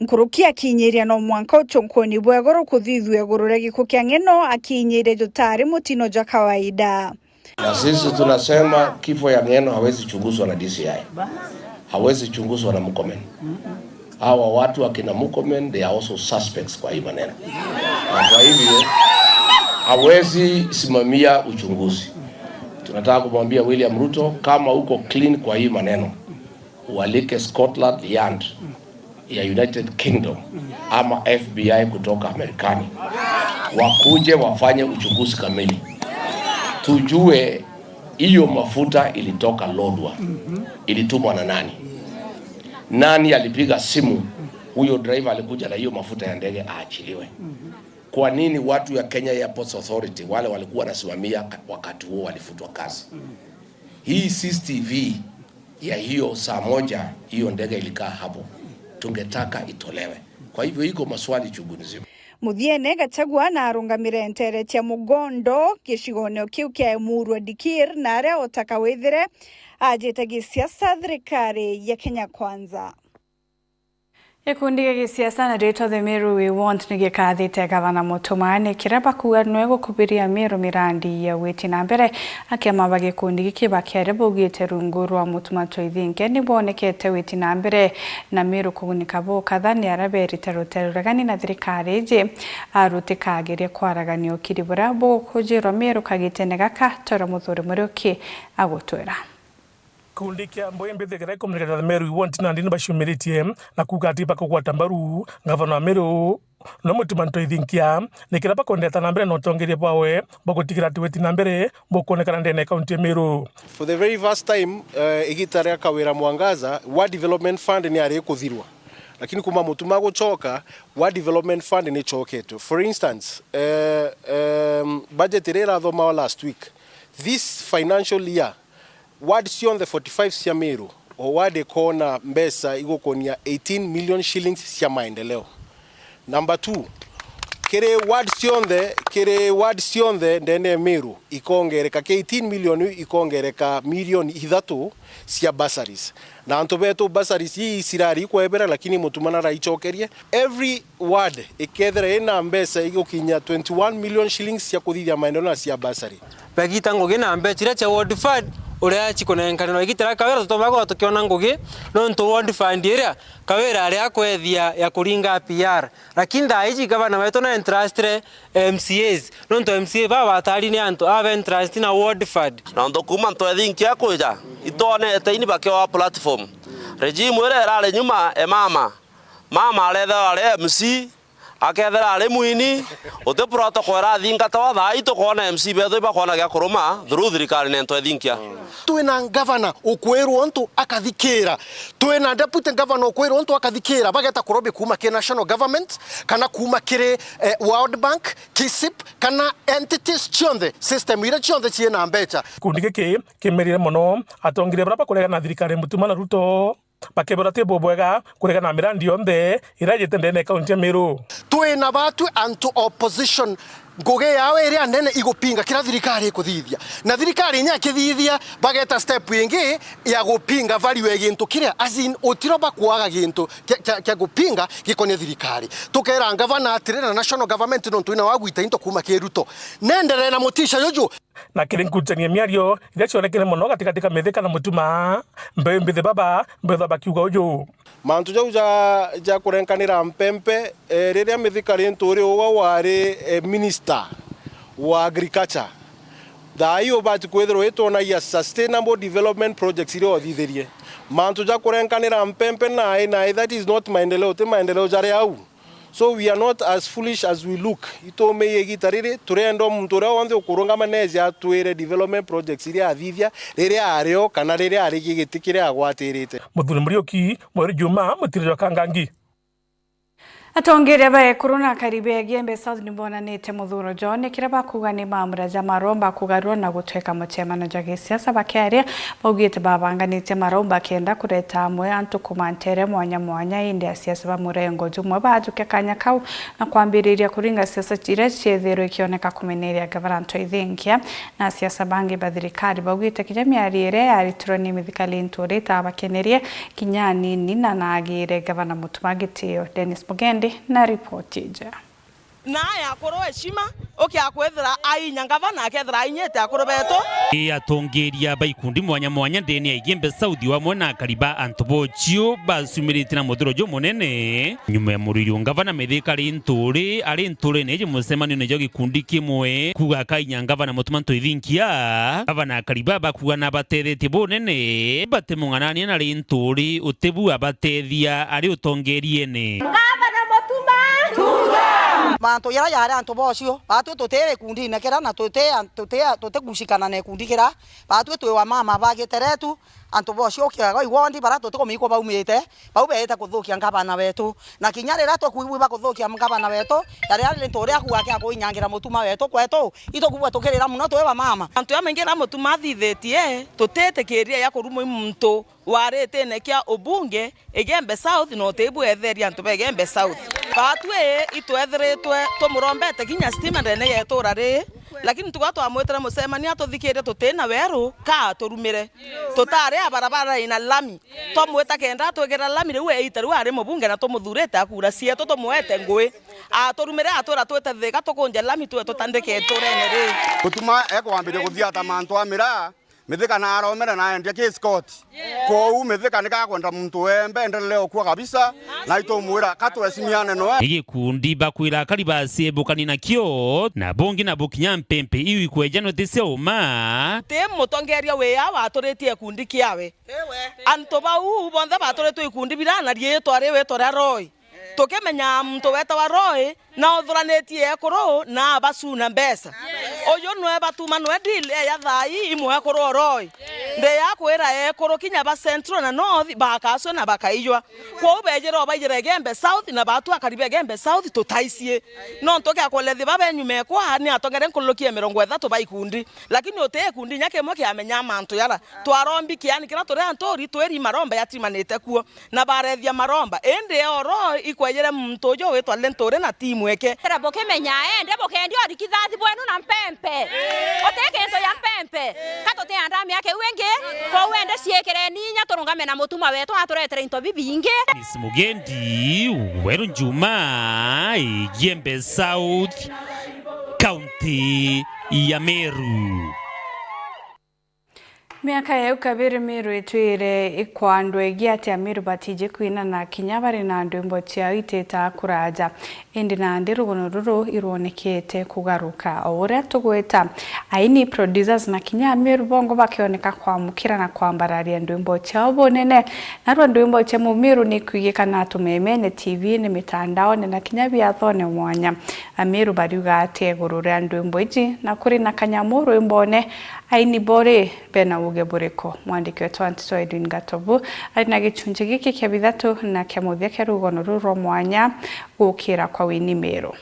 nkuruki akinyiria no mwanka uchonkoni bwa iguru kuthithua iguru ria gikuu kia Ng'eno, akinyiria jutari mutino jwa kawaida. Na sisi tunasema kifo ya Ng'eno hawezi chunguzwa na D C I. Hawezi chunguzwa na Murkomen. Hawa watu akina Murkomen, they are also suspects kwa hii maneno. Na kwa hivyo, hawezi simamia uchunguzi. Tunataka kumwambia William Ruto, kama uko clean kwa hii maneno, ualike Scotland Yard ya United Kingdom ama F B I kutoka Amerikani, wakuje wafanye uchunguzi kamili, tujue hiyo mafuta ilitoka Lodwar, ilitumwa na nani? Nani alipiga simu huyo driver alikuja na hiyo mafuta ya ndege aachiliwe? Kwa nini watu ya Kenya Airports Authority, wale walikuwa wanasimamia wakati huo, walifutwa kazi? Hii C C T V ya hiyo saa moja hiyo ndege ilikaa hapo, tungetaka itolewe. Kwa hivyo iko maswali chungu nzima. Muthiene, Gachagua na arungamire ntere cia Mugondo gicigone o kiu kia Emuru wa Dikir, na aria otaka withire ajite gisiasa thirikari ya Kenya Kwanza. Gikundi gia gisiasa na ritwa The Meru We Want ni gikathite Gavana Mutuma ni kiria bakuuga nwe gukubiria Meru mirandi ya gwiti na mbere. Akiama ba gikundi giki bakiaria baugite rungu rwa Mutuma Toithinkia ni bwonekete gwiti na mbere na Meru kugunika bukatha ni aria berite rutere ruregani na thirikari iji arutikagiria kwaragania ukiri buria bukujirwa Meru kagitene gaka. Tora Muthuri Muriuki agutwira. Gikundi kia Mbuyu Mbithi kiria gikumenyekana ta The Meru We Want nandi ni baciumiritie na kuuga ati bakugwata mbaru ngavana wa Meru no Mutuma Ntoithinkia ni kiria bakwendeta na mbere na utongeria bwawe bwa gutigira ati witi na mbere bukwonekana ndene ya kaunti ya Meru. For the very first time, eh, igita ria Kawira Mwangaza, Ward Development Fund ni ari kuthirwa. Lakini kuma Mutuma gucoka, Ward Development Fund ni icoketwe. For instance, eh, um, budget iria irathomawa last week, this financial year, ward cionthe forty-five cia Meru, o ward ikona mbeca igukonia eighteen million shillings cia maendeleo. Number two, kiri ward cionthe, kiri ward cionthe ndene ya Meru ikongereka, ki eighteen million ikongereka milioni ithatu cia bursaries. Na antu betu bursaries ii cirari ikwebera, lakini Mutuma naraicokerie. Every ward ikethira ina mbeca igukinya twenty one million shillings cia kuthithia maendeleo na cia bursary. Bagita ngugi na mbeca iria cia Ward Fund, uria cikunenkanirwa igita ria Kawira, tutomba gukorwa tukiona ngugi, nontu Ward Fund iria Kawira ari akwethia ya kuringa P R. Lakini thaa iji gavana wetu na entrustire M C As, nontu M C A baba batari ni antu abe entrust na Ward Fund. Nontu kuma Ntoithinkia akwija, itwonete ini bakioa platform. Regime iria irari nyuma e mama. Mama arethirwa ari M C, akethira ari mwini, uti protocol irathingatawa, thaa ii tukoona M C betu ibakoona gia kuruma through thirikari ni Ntoithinkia. Twina ngavana ukwirwa untu akathikira. Twina deputy governor ukwirwa untu akathikira. Bageta kurobi kuuma ki national government, kana kuuma kiri, eh, World Bank, KISIP, kana entities cionthe, system iria cionthe ciina mbeca. Gikundi giki kimerire mono atongeria baria bakuregana na thirikari Mutuma na Ruto. Bakebera ti bubwega kuregana na mirandi yonthe iria ijite ndene ya kaunti ya Meru. Twina batwi antu opposition, ngugi yao iria nene igupinga kiria thirikari ikuthithia. Na thirikari inya ikithithia, bageta step ingi ya gupinga value ya gintu kiria, as in, utiro bakwaga gintu kia, kia, kia gupinga gikonie thirikari. Tukera ngavana atiri na national government nontu ina wagwita into kuuma ki Ruto. Nenderee na mutisha juju. Na kiri nkurucania miario iria cionekene mono gatigati ka Mithika na Mutuma, Mbuyu Mbithi baba, Mbuyu bakiuga uju. Mantu jau ja, ja kurenkanira mpempe, eh, riria Mithika Linturi uwe wari, eh, minister wa agriculture, thaa ii ubati kwithirwa itwonagia sustainable development projects iria uthithirie. Mantu ja kurenkanira mpempe nai, nai, that is not maendeleo, ti maendeleo jari au. So we are not as foolish as we look. Itumiie igita riri, turenda o muntu uria wonthe ukurungama neeje atwire development projects iria athithia, riria ari o kana riria ari gigiti kiria agwatirite. Muthuri Muriuki, Mweru Juma, Mutiriri wa Kangangi. Atongeria ba ekuru na akari ba Igembe South nibonanite muthuro jwao ni kiria bakuuga ni maamura ja maromba kugarurwa na gutwika mucemano ja gisiasa bakiaria. Baugite babanganitie marau bakenda kureta amwe antu kuuma nteere mwanya mwanya, indi asiasa ba murengo jumwe bajukia kanya kau na kwambiriria kuringa siasa iria ciethirwe ikioneka kumeneria gavana Ntoithinkia na asiasa bangi ba thirikari. Baugite kinya miario iria yaritirwe ni Mithika Linturi itabakenerie kinya anini na naagire gavana Mutuma gitio. Dennis Mugendi na ripoti iji. Na aya akuru heshima, ukia kwithira ainya ngavana akethira ainyite akuru betu. Ii atongeria ba ikundi mwanya mwanya ndene ya Igembe South wamwe na akari ba antu bocio baciumiritie na muthuro jumunene nyuma ya muruiri wa ngavana Mithika Linturi ari nturene iji mucemanione jwa gikundi kimwe kuuga akainya ngavana Mutuma Ntoithinkia. Gavana akari ba bakuuga na batethetie bunene bati mung'anania na Linturi utibu abatethia ari utongeriene. Gavana Mutuma! Mantu jaria jari antu bocio, batwi tuti gikundine kiria na tuti, tuti, tutigucikana na gikundi kiria. Batwi twi wa mama ba Giteretu, antu bocio ukiaga iwondi baria tutikumenya iku baumite, bau beite kuthukia ngavana wetu. Na kinya riria tukwigua bakuthukia ngavana wetu, na riria Linturi akuuga akia kuinyangira Mutuma wetu kwetu, itukwigua tukirira mono twi ba mama. Antu jamaingi jaria Mutuma athithitie, tutitikiria ja kurumwa i muntu wa ritine kia ubunge Igembe South, na utibwetheria antu ba Igembe South. Batwi itwethiritwe tumurombete kinya stima ndene ya itura riri. Lakini tuga twamwitire mucemania atuthikirie tuti na weru, ka aturumire. Tutari a barabara ina lami. Twamwita kenda atwikira lami, riu eita riu ari mubunge na tumuthurite akura cietu tumwete ngui. Aturumire atwira twite Thika tukunje lami twe tutandike iturene ri. Gutuma ekwambiria kuthiata mantu a miraa, Mithika na aromere na endia ki Scott. Kwou Mithika ni gakwenda muntu wembe endelee ukua kabisa, na itumwira katwecimiane noe. Ni gikundi bakwira akari ba Siebukani nakio, na bungi na bukinya mpempe iu ikwejanwe ti cia uma. Ti mutongeria wia waturitie gikundi kiawe. Antu bau bonthe baturitwe ikundi bira na riitwa riu itwa ria Roy. Tukimenya muntu wetawa Roy na uthuranitie ekuru na abacuna mbeca. Uyu nwe batuma nwe deal ya thaa ii imwekuru o Roy. Ndi ya kwira ekuru kinya ba Central na North bakacwe na bakaijwa. Kwou bejire o baijire Igembe South na batu akari ba Igembe South tutaicie. Nontu kia kulethi ba benyu mekwa ni atongere nkuruki ya mirongo ithatu ba ikundi. Lakini uti ikundi inya kimwe kiamenya mantu yara. Twarombi kiani kira turi anturi twiri maromba yatimanite kuo. Na barethia maromba, indi oro ikwejere muntu uju witwa Lenturi na timu eke. Era bukimenya, ende bukendia urikithathi bwenu na mpempe. Uti kintu ya mpempe. Ka tuti andamia kiu ingi, kwou ende ciikireni inya turungame na mutuma wetu aturetere into bibingi. Miss Mugendi, Weru Njuma, Igembe South, County ya Meru. Miaka ya au kabiri Miru itwire ikwandwa igi ati Amiru batiji kwinana kinya bari na ndwimbo ciao ititaa kuraja. Indi nandi rugono ruru irwonekete kugaruka. O uria tugwita, aini, producers na kinya Amiru bongo bakioneka kwamukira na kwambararia ndwimbo ciao bunene. Narua ndwimbo cia Mumiru ni ikwigikana tumemene, T V-ini, mitandaone na kinya biathone mwanya. Amiru bariuga atia iguru ria ndwimbo iji, na kuri na kanyamu rwimbone? Aini bo ri, bena uuge buriku? Mwandiki wetu wa nteto Edwin Gatobu ari na gichunchi giki kia bithatu na kia muthia kia rugono ruru rwa mwanya gukira kwa Winnie Miru.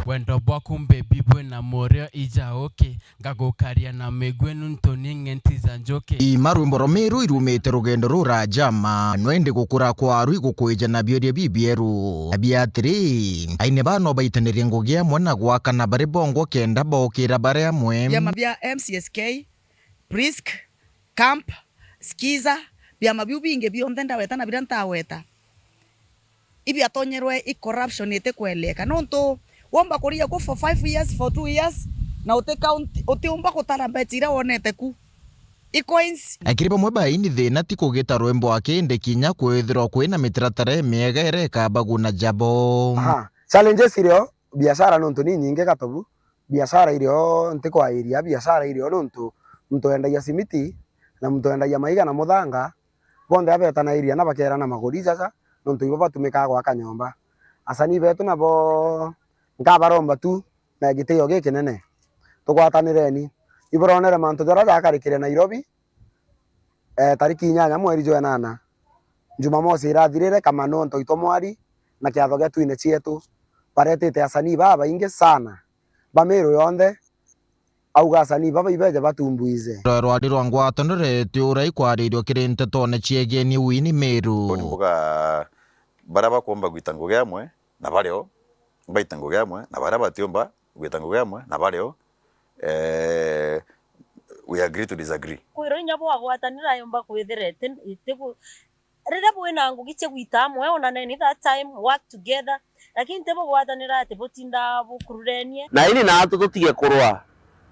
Wendo bwaku, baby, bwina murio ija uki, ngagukaria na migwi nuntu ni ng'enti ja njuki. Ima rwimbo rwa Miru irumite rugendo rurajama, no indi gukura kwaru igukwija na bioria bibieru. Na bia atiri, aini baa no baitanirie ngugi amwe na gwakana bari bongwa kenda bokira bari amwe. Biama bia M C S K, Prisk, Camp, Skiza, biama biu bingi bionthe ndaweta na biria ntaweta, ibiatonyerwe i corruption itikweleka. Nontu womba kuria ku for five years, for two years, na uti count, utiumba gutara mbecha iria wonete ku. I coins. Akiri bamwe baini thina ti kugita rwimbo aki, indi kinya kwithirwa kwina mitaratara imiega iria ikabaguna jabo. Aha. Challenges irio biashara nontu ni nyingi Gatobu. Biashara irio ntikwairia biashara irio nontu muntu wendagia simiti na muntu wendagia maiga na muthanga, bonthe abetanairia na bakerana maguri jaja, nontu ibo batumikaga gwaka nyomba. Asanii betu nabo nkabaromba tu na gitio gikinene, tugwatanireni. Iburonere mantu jaria jakarikire Nairobi, eh, tariki inyanya mweri jwa enana, Jumamosi irathirire, Kamano, Ntoito, Mwari na kiatho gia twine cietu, baretite asanii babaingi sana ba Miru yonthe, auga asanii baba ibeje batumbuize. Rwari rwa ngwataniro ti uria ikwaririo kiri ntetone ciegeni Winnie Miru. Ni mbuga baria bakuomba gwita ngugi amwe na bario baita ngugi amwe, na baria batiumba gwita ngugi amwe na bario, eh, we agree to disagree. Kwirwo inya bwagwatanira yumba kwithira iti, iti ku-, riria bwina ngugi cia gwita amwe, onaneni that time, work together. Lakini ti bugwatanira ati butinda bukururenie. Na ini naatu tutige kurwa,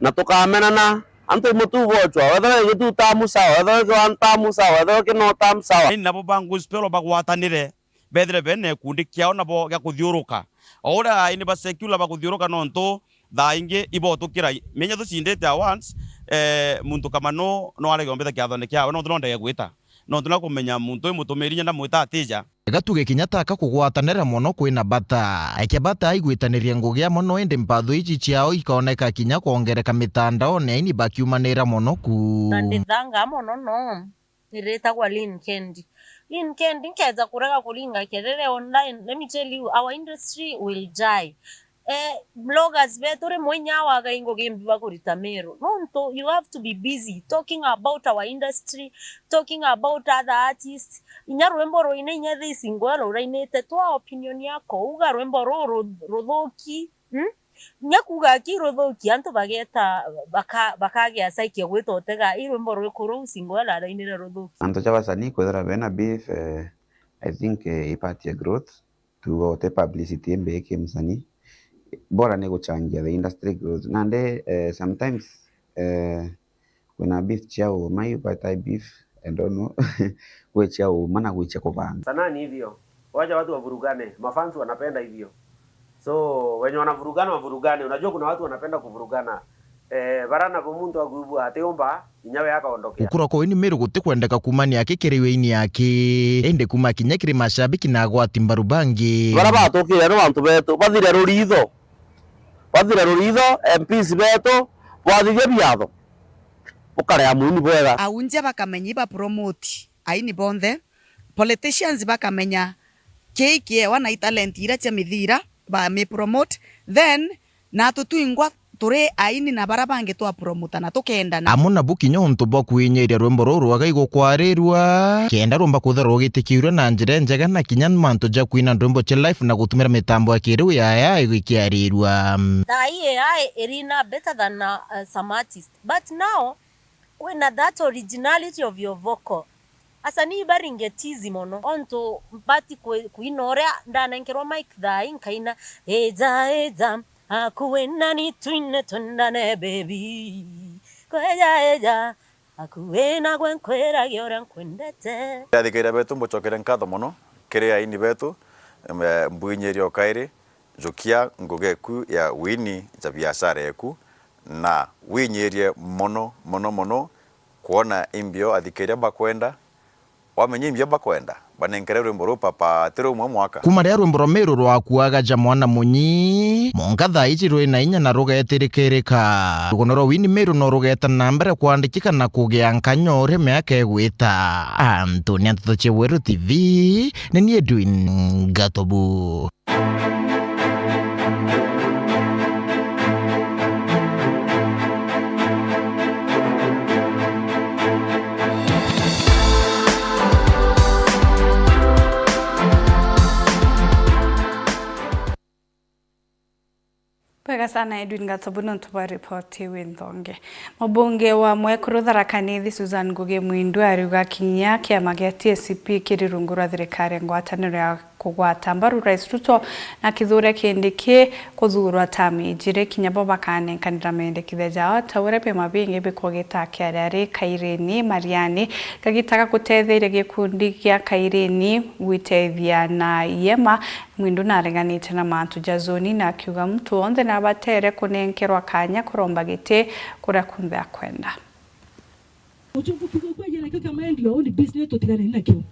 na tukamenana. Antu mutu bwocwa, wethirwa igitu tamu sawa, wethirwa ikiwa tamu sawa, wethirwa kino tamu sawa. Ini nabo ba gospel bagwatanire, bethire bena gikundi kiao nabo gia kuthiuruka. O uria aini ba secular bakuthiuruka, nontu thaa ingi ibotukira. Menya tucindite awards, eh, muntu Kamano no arege ombite kiathone kiawe, nontu no ndege gwita. Nontu na kumenya muntu uyu mutumiri inya ndamwita atija. Gatuge kinya taka kugwatanira mono kwina bata. Eke bata aigwitaniria ngugi amwe, no indi mpatho iji ciao ikoneka kinya kwongereka mitandaone, aini bakiumanira mono ku. Na ndithangaa mono no. Niritagwa Lynn Kendi. Lynn Kendi, nkeja kurega kuringa kerere online, let me tell you, our industry will die. Eh, bloggers betu rimwe inya wagai ngugi mbi bwa kurita Meru. Nontu you have to be busy talking about our industry, talking about other artists. Inya rwimbo ruine inya thi single urainite, twa opinion yako, uga rwimbo ruru ru-, ruthuki, hmm? Inya kuuga aki ruthuki, antu bageta, baka-, bakagea psyche ya gwita utega, i rwimbo rwiku ruu single arainire ruthuki. Antu ja basanii kwithira bena beef, eh, I think, eh, i part ya growth. Tuuga uti publicity imbii ki msanii. Bora ni guchangia the industry growth. Nandi, eh, sometimes, eh, kwina beef cia uuma, but I beef, I don't know. Gwi cia uuma na gwi cia kubanga. Sanaa ni hivyo. Wacha watu wavurugane. Mafans wanapenda hivyo. So, wenye wanavurugana, wavurugane. Unajua kuna watu wanapenda kuvurugana. Eh, bara nabo muntu agwibua ati umba, inya we akaondokea. Gukura kwa Winnie Meru gutikwendeka kuumania aki kiri wini aki, indi kuuma kinya kiri mashabiki na agwati mbaru bangi. Bara batukire ni bantu betu, bathire ruritho. Bathire ruritho, M Ps betu, bwathithie biatho. Ukarea mwini bwega. Aunja bakamenya iba promote aini bonthe. Politicians bakamenya kii kiewa na italent ira cia mithira, ba mi promote, then natu twingwa turi aini na bara bangi twa promote na tukendana. Amo nabu kinya untu bwa kwinyiria rwimbo ruu rwagai gukwarirua, kenda rumba kwithirwa rugitikirua na njira injega na kinya mantu ja kwina rwimbo cia live na gutumira mitambo ya kiriu ya A I ikiarirua. Thaa ii A I irina better than, uh, some artists. But now, kwina that originality of your vocal. Asanii baringe tizi mono, ontu mbati kwi-, kwina uria ndanenkerwa mic thaa ii nkaina, "Eja, eja, akuwe nani twine twendane, baby. Kweja, eja, akuwe nagwe nkwiragia uria nkwendete." Athikairia betu, mbucokere nkatho mono kiri aini betu, em, eh, mbwinyirie o kairi. Jukia ngugi eku ya wini ja biashara eku, na winyirie mono, mono, mono, kwona imbio athikiria bakwenda. Wamenya imbio bakwenda, banenkere rwimbo ruu papa ti rumwe mwaka. Kuma riria rwimbo rwa Meru rwakuaga ja mwana munyi, monka thaa iji rwina inya na rugetirikirika. Rugono rwa Winnie Meru no rugeta na mbere kwandikika na kugia nkanya uria miaka igwita. Anthony Antoto cia Weru T V, ni ni Edwin Gatobu. Bwega sana Edwin Gatobu nontu bwa ripoti iu inthonge. Mubunge wa mwekuru Tharaka Nithi Susan Ngugi Mwindu ariuga kinya kiama gia T S C P kiri rungu rwa thirikari ya ngwataniro ya kugwata mbaru Rais Ruto na Kithure Kindiki kuthurwa tamu ijiri, kinya bo bakanenkanira mendekithia jao ta uria biama bingi bikugita Kiariari, Kairini, Mariani. Kagita ga gutetheria gikundi gia Kairini gwitethia na iema, Mwindu nareganite na mantu ja zoni na akiuga muntu wonthe nabatere kunenkerwa kanya kuromba giti kuria kunthe akwenda. Uchungu kidogo kwa jana kika mind your own business, tutigane nakio.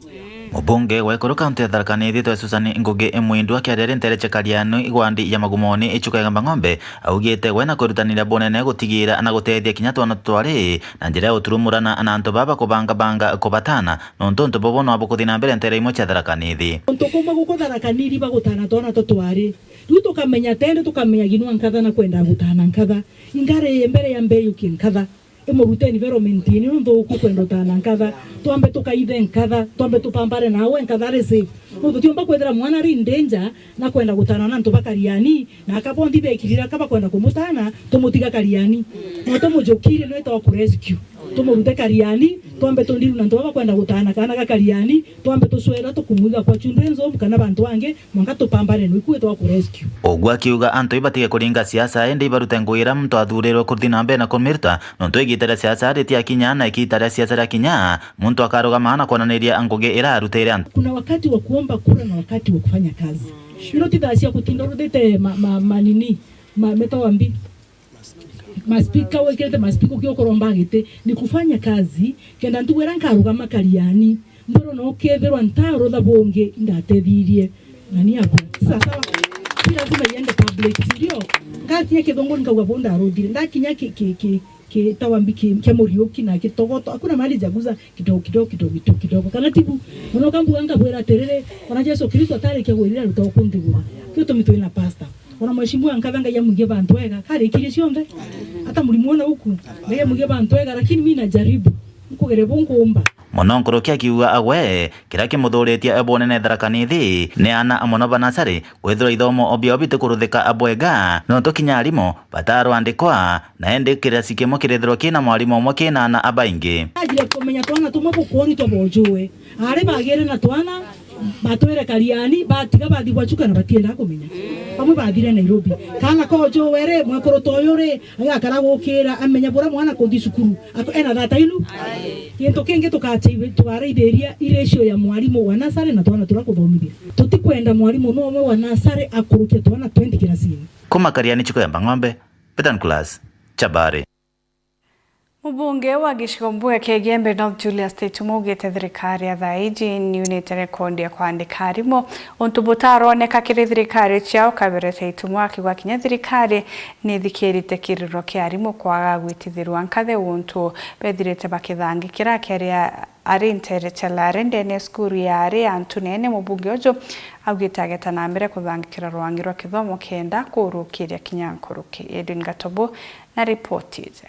Mubunge wa ikuru kaunti ya Tharaka Nithi twe Susan Ngugi Mwindu akiaria ri ntere cia Kariani igwandi ya Magumoni ichuka ya Gamba Ng'ombe, augite we na kwirutanira bunene gutigira na gutethia kinya twana twari na njira ya uturumurana na antu baba kubangabanga kubatana, nontu untu bubu no bukuthi na mbere ntere imwe cia Tharaka Nithi. Untu kumwe guku Tharaka Nithi bagutana twana tutwari. Riu tukamenya tende, tukamenya ginwa nkatha na kwenda gutana nkatha. Ingari mbere ya mbeyu ki nkatha. Imurute environment ni nthuku kwenda utana nkatha. Twambe tukaithe nkatha, twambe tupambane nawe nkatha ari safe. Nontu tutiumba kwithira mwana ari in danger na kwenda gutana na antu ba Kariani, na aka bonthi bekirira ka bakwenda kumutana, tumutiga Kariani. No tumujukirie nwe twa kurescue. Tumurute Kariani, twambe tundiru na antu baba bakwenda gutana kana ga Kariani, twambe tucwera tukumwiga kwa children's home kana bantu bangi, mwanka tupambane nwe ikue twa kurescue. Uguo akiuga antu ibatige kuringa siasa, indi ibarute ngugi iria muntu athurirwe kuthi na mbere na kumiruta, nontu igita ria siasa ritiakinya, na igita ria siasa riakinya, muntu akarugama na kwonaniria ngugi iria arutire antu. Kuna wakati wa kuomba kura na wakati wa kufanya kazi. Ino ti thaa cia gutinda uruthite ma, ma, manini, ma, metawa mbi. Maspika wikirite maspika ukiukuromba giti ni kufanya kazi, kenda ntugu iria nkarugama Kariani, mbwirwo no ukethirwa ntarutha bungi indatethirie. Na ni akwa. Sawa sawa. Si lazima iende public, si ndio? Ngakinya Kithunguni nkauga buu ndaruthire. Ndakinya ki, ki, ki, ki tawa mbi ki, kia Muriuki na Kitogoto. Hakuna mahali sijaguza kidogo, kidogo, kidogo, kidogo, kidogo. Kana tibu, muno kambuga nkabwira atiriri, ona Jesu Kristo atarikia gwirira ruta ukunthigura. Kio tumi twina pastor. Ona mheshimiwa nkatha Ngai amwigie bantu ega, karikirie cionthe. Hata mlimuona huku, Ngai amwigie bantu ega, lakini mimi najaribu. Nkugere bunkumba. Mono nkuruki akiuga agwe, kiria kimuthuritie e bunene Tharaka Nithi, ni aana amwe no banasari, kwithirwa ithomo o biao bitikuruthika bwega, nontu kinya arimu batarwandikwa, na indi kirasi kimwe kirithirwa kina mwarimu umwe kina aana abaingi. Ajire kumenya twana tumwe bukwoni twa bojue. Ari bagire na twana, batwire kariani, batiga bathi gwachuka na batienda kumenya. Bamwe bathire Nairobi. Kana kojue ri, mwekuru ta uyu ri, agakara gukira, amenya bura mwana kuthi cukuru. Ako-, ena thata inu? Gintu kingi tukachi-, tukaraithiria ratio ya mwarimu wa nasari na twana turia kuthomithia. Tutikwenda mwarimu no umwe wa nasari akurukia twana twenty kirasini. Kuma Kariani, Chuko ya Mbang'ombe, Peter Nicholas, Chabari. Mubunge wa gicigo mbunge kia Igembe North Julius Taituma augite thirikari ya thaa iji niunite rekondi ya kwandika arimu, untu butaroneka kiri thirikari ciao kabere. Taituma akiuga kinya thirikari nithikirite kiriro kia arimu kwaga gwitithirwa nkathe untu bethirite bakithangikira akiaria ari ntere cia Lare ndene ya cukuru ya ari antu nene. Mubunge uju augite ageta na mbere kuthangikira rwangi rwa kithomo kenda kurukiria kinya nkuruki. Edwin Gatobu na ripoti iji.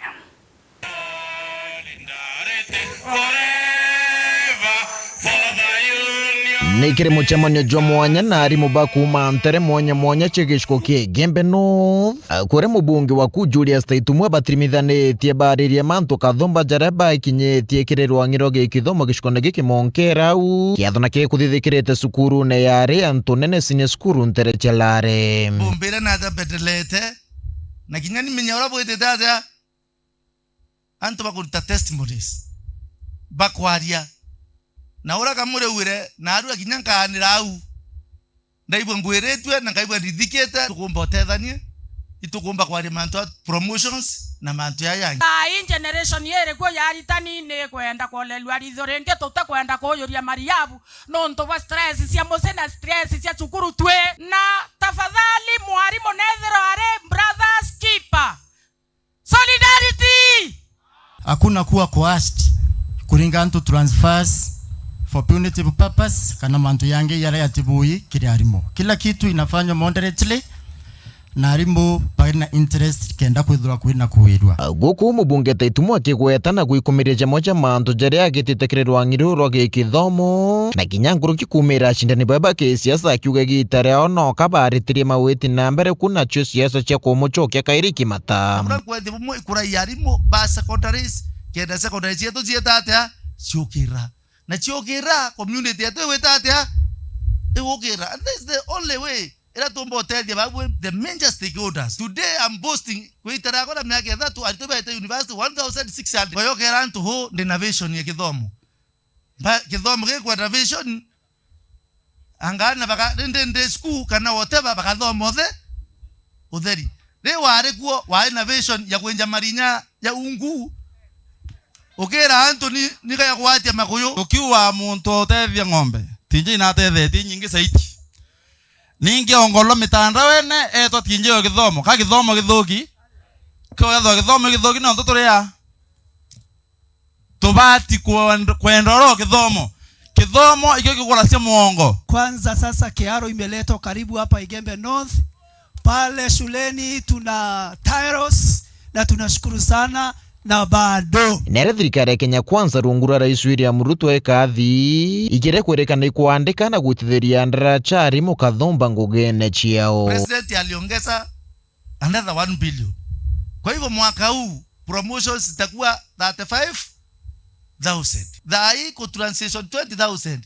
Ni kiri mucemanio jwa mwanya na arimu ba kuuma ntere mwanya mwanya cia gicigo kia Igembe North, kuria mubunge wa ku Julius Taituma batirimithaniritie baririe mantu kathumba jaria bakinyitie kiri rwangi rwa gikithomo gicigone giki Monkera au kiathona kikuthithikirite cukurune ya ari antu nene senior cukuru ntere cia Lare. Mbumbire na aja mbendelete, na kinya ni menya uria bwitite atia. Antu bakuruta testimonies, bakwaria. Na uria kamuriugire, naarua kinya nkaanira au. Ndaigua ngwiritue na nkaigua ndithikite, tukumba utethanie, itukumba kwaria mantu a promotions na mantu jaa jangi. Thaa ii generation iri kuo ya aritani ni ikwenda kwolerua ritho ringi, tutikwenda kuujuria mariabu nontu bwa stress cia mucii na stress cia cukuru twi. Na tafadhali mwarimu nethirwa ari brother's keeper. Solidarity! Hakuna kuwa coerced kuringa antu transfers for punitive purpose kana mantu yangi yaria yatibui kiri arimu. Kila kitu inafanywa moderately na arimu bari na interest kenda kwithirwa kwina kuirua. Guku mubunge Taituma akigweta na gwikumiria jamwe ja mantu jaria agitite kiri rwangi ruru rwa gikithomo, na kinya nkuruki kuumira acindani bawe ba kisiasa, akiuga igita riao no kabaritirie mawiti na mbere ku nacio siasa cia kumucokia kairi kimata. Bura kwethia bumwe ikuraia arimu ba secondaries, kenda secondary cietu cieta atia? Ciukira. Na ciukira, community yetu igwita atia? Igukira. And this is the only way ira tumba utethia babu, the major stakeholders. Today I'm boasting, kwi ita riakwa ria miaka ithatu, aritwa baite university one thousand six hundred. Kwa hiyo kera antu hu, ndi na vision ya kithomo. Ba-, kithomo gikwenda vision, anga aana baka-, rindi ndi school kana whatever, bakathoma uthe-, utheri. Ri wari kuo, wari na vision ya kwinja marinya ya ungu, ukira antu ni, ni gaya gwatia makuyu. Tukiuga muntu utethia ng'ombe, tinji inatethetie nyingi zaidi. Ningi ongolwa mitandaone, etwa tinji yo kithomo. Ka kithomo githuki? Kio ethwa kithomo githuki, nontu turi a? Tubati kwend-, kwenda oro kithomo. Kithomo ikio kiguracia muongo. Kwanza sasa kiaro imeletwa karibu hapa Igembe North. Pale shuleni tuna tiles na tunashukuru sana na bado. Nere thirikari ya Kenya Kwanza rungu rwa Rais William Ruto ikathi, ikire kwirikana ikwandika na gwitithiria ndara cha arimu kathumba ngugine ciao. President aliongeza another one billion. Kwa hivyo mwaka huu promotions zitakuwa thirty-five thousand. Thaa hii ku transition twenty thousand.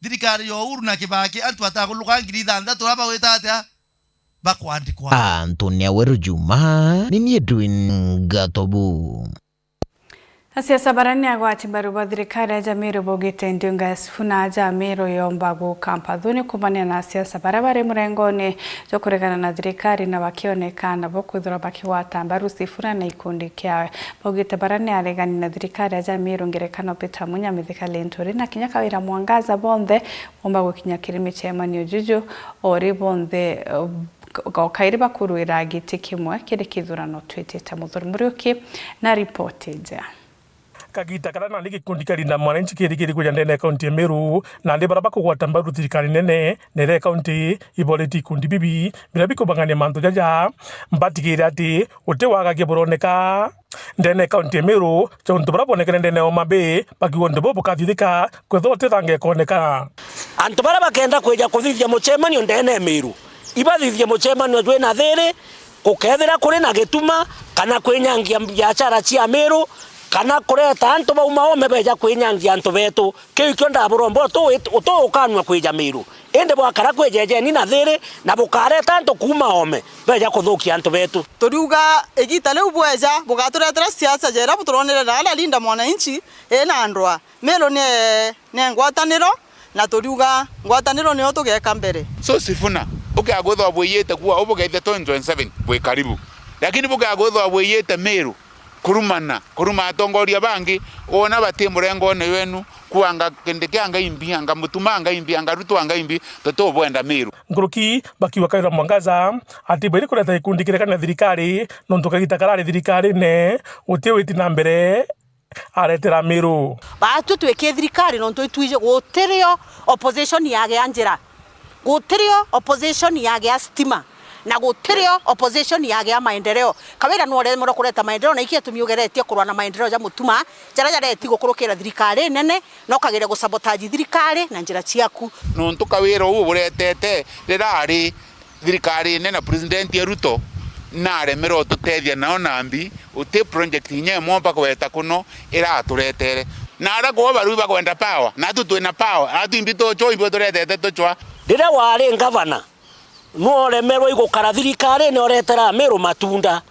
Thirikari ya Uhuru na Kibaki antu batakuluka ngiri ithanthatu aba wita atia bakwandikwa. Anthony Aweru Juma, ni ni Edwin Gatobu. Asiasa baria ni agwati mbaru ba thirikari ya Jamiru baugite ndiunga ya Sifuna ya Jamiru yomba guka mpathuni kumania na asiasa baria bari murengoni jwa kuregana na thirikari na bakioneka nabo kwithirwa bakigwata mbaru Sifuna na ikundi kiawe. Baugite baria ni aregani na thirikari ya Jamiru ngerekano Peter Munya, Mithika Linturi na kinya Kawira Mwangaza bonthe bomba gukinya kiri micemanio juju ori bonthe, eh, o kairi bakurwira giti kimwe kiri kithurano twitite. Muthuri Muriuki na ripoti iji. Kagiita karia nandi gikundi kia Linda Mwananchi kirigiri kwija ndene ya kaunti ya Meru, nandi baria bakugwata mbaru thirikari nene na iria ya kaunti iboretie ikundi bibi biria bikubangania mantu jaja, mbatigire ati guti wagagia buroneka ndene ya kaunti ya Meru, ja untu buria bwonekene ndene ya Homa Bay, bakiuga untu buu bukathithika kwethirwa guti thanga ikoneka. Antu baria bakenda kwija kuthithia mucemanio ndene ya Meru, ibathithie mucemanio jwi na thiri, gukethira kuri na gituma, kana kwinyangia biashara cia Meru, kana kureta antu bauma Homa beja kwinyangia antu betu. Kiu ikio ndaburomba utu, utu ukanua kwija Meru. Indi bwakara kwijejeni na thiri, na bukareta antu kuuma Homa beja kuthukia antu betu. Turiuga igiita riu bweja, bugaturetera siasa ja iria buturonere na aria Linda Mwananchi ina ndwaa. Meru ni, ni ngwataniro, na turiuga ngwataniro niyo tugeka mbere. So Sifuna, bukea kwithirwa bwiyite kuua, ubugethia twenty twenty-seven bwi karibu. Lakini bukea kwithirwa bwiyite Meru, kurumana, kuruma atongoria bangi, wona bati murengone wenu, kuanga Kindiki anga imbi, anga Mutuma anga imbi, anga Ruto anga imbi, tutubwenda Meru. Nkuruki bakiuga Kawira Mwangaza ati bairi kureta gikundi kirekana na thirikari, nontu kagita karari thirikarine, guti witi na mbere aretera Meru. Baatwi twiki thirikari nontu itwiji gutirio opposition yagia njira, gutirio opposition yagia stima, na gutirio opposition yagia maendeleo. Kawira nwe uremerwe kureta maendeleo, na iki gitumi ugeretie kurwa na maendeleo ja Mutuma, jaria jareti gukurukira thirikari nene, na ukagire gusabotage thirikari na njira ciaku. Nontu Kawira uu buretete riria ari thirikari nene na President Ruto naremere ututethia nao nambi, uti project inya imwe mpaka weta kuno iraturetere. Na aria kuo baru bakwenda power, natu twina power, atu imbi tuchwa, imbi turetete tuchwa. Riria wari ngavana, nworemerwe igukara thirikarine uretera Meru matunda.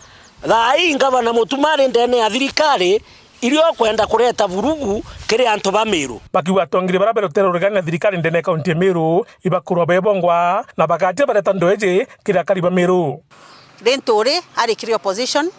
Thaa ii ngavana Mutuma ari ndene ya thirikari, iria ukwenda kureta vurugu kiri antu ba Meru. Bakiuga atongeria baria berotere uregani na thirikari ndene ya kaunti ya Meru, ibakurwa bebongwa, na bagatia bareta ndoeji kiri akari ba Meru. Linturi ari kiri opposition,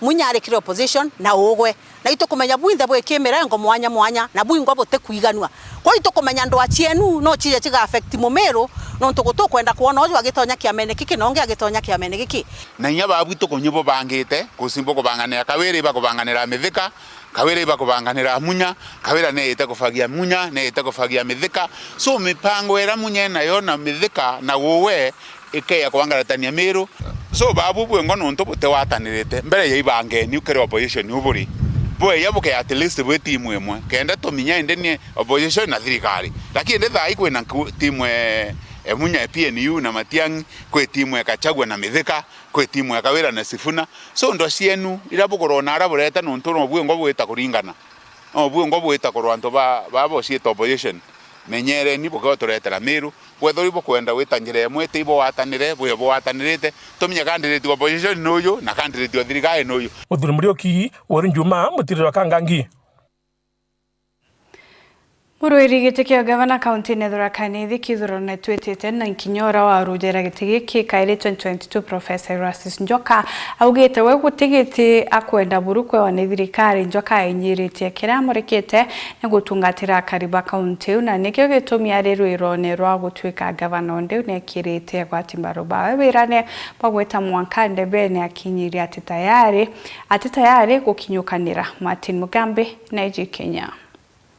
Munya ari kiri opposition, na ugwe. Na itukumenya bwinthe bwi kimirengo mwanya mwanya, na bwingwa butikwiganua. Kwou itukumenya ndwaa cienu no cije ciga affect Mumiru, nontu gutukwenda kwona uju agitonya kiamene giki na ungi agitonya kiamene giki. Na inya babu itukunyi bubangite, kusimba kubanganira Kawira, ibakubanganira Mithika, Kawira ibakubanganira Munya, Kawira neite kufagia Munya, neite kufagia Mithika. So mipango ira Munya enayo na Mithika na uwe ikeya kwangaratania Miru. So babu bwengwa nontu butiwatanirite, mbere ya ibangeni ukiri opposition uburi. Bweya buke at least bwi timu imwe. Kenda tuminya indi ni opposition na thirikari. Lakini indi thaa ii kwina nku-, timu e, e Munya e P N U na Matiang'i, kwi timu e Gachagua na Mithika, kwi timu e Kawira na Sifuna. So ndo cienu ira bukurona ara bureta nontu no bwengwa bwita kuringana. No bwengwa bwita kurwa antu ba, ba bociita opposition. Menyereni buke uturetera Miru. Bwethirwa ibukwenda gwita njira imwe, ti ibo watanire, bwi bo watanirite. Tumenye candidate wa opposition ni uyu, na candidate wa thirikari ni uyu. Muthuri Muriuki, Weri Njuma, Mutiriro wa Kangangi. Murwiri giti kia gavana kaunti-ini ya Tharaka Nithi kithurano twitite na nkinya uria warujera giti giki kairi twenty twenty-two, Professor Erastus Njoka, augite we guti giti akwenda buru kwewa ni thirikari. Njoka ainyiritie kiria amurikite ni gutungatira akari ba kaunti iu, na nikio gitumi ari rwirone rwa gutwika gavana. Undi u niekirite agwati mbaru bawe wirane bwa gwita mwanka ndebene, akinyiria ati tayari, ati tayari gukinyukanira. Martin Mugambi, Nairobi, Kenya.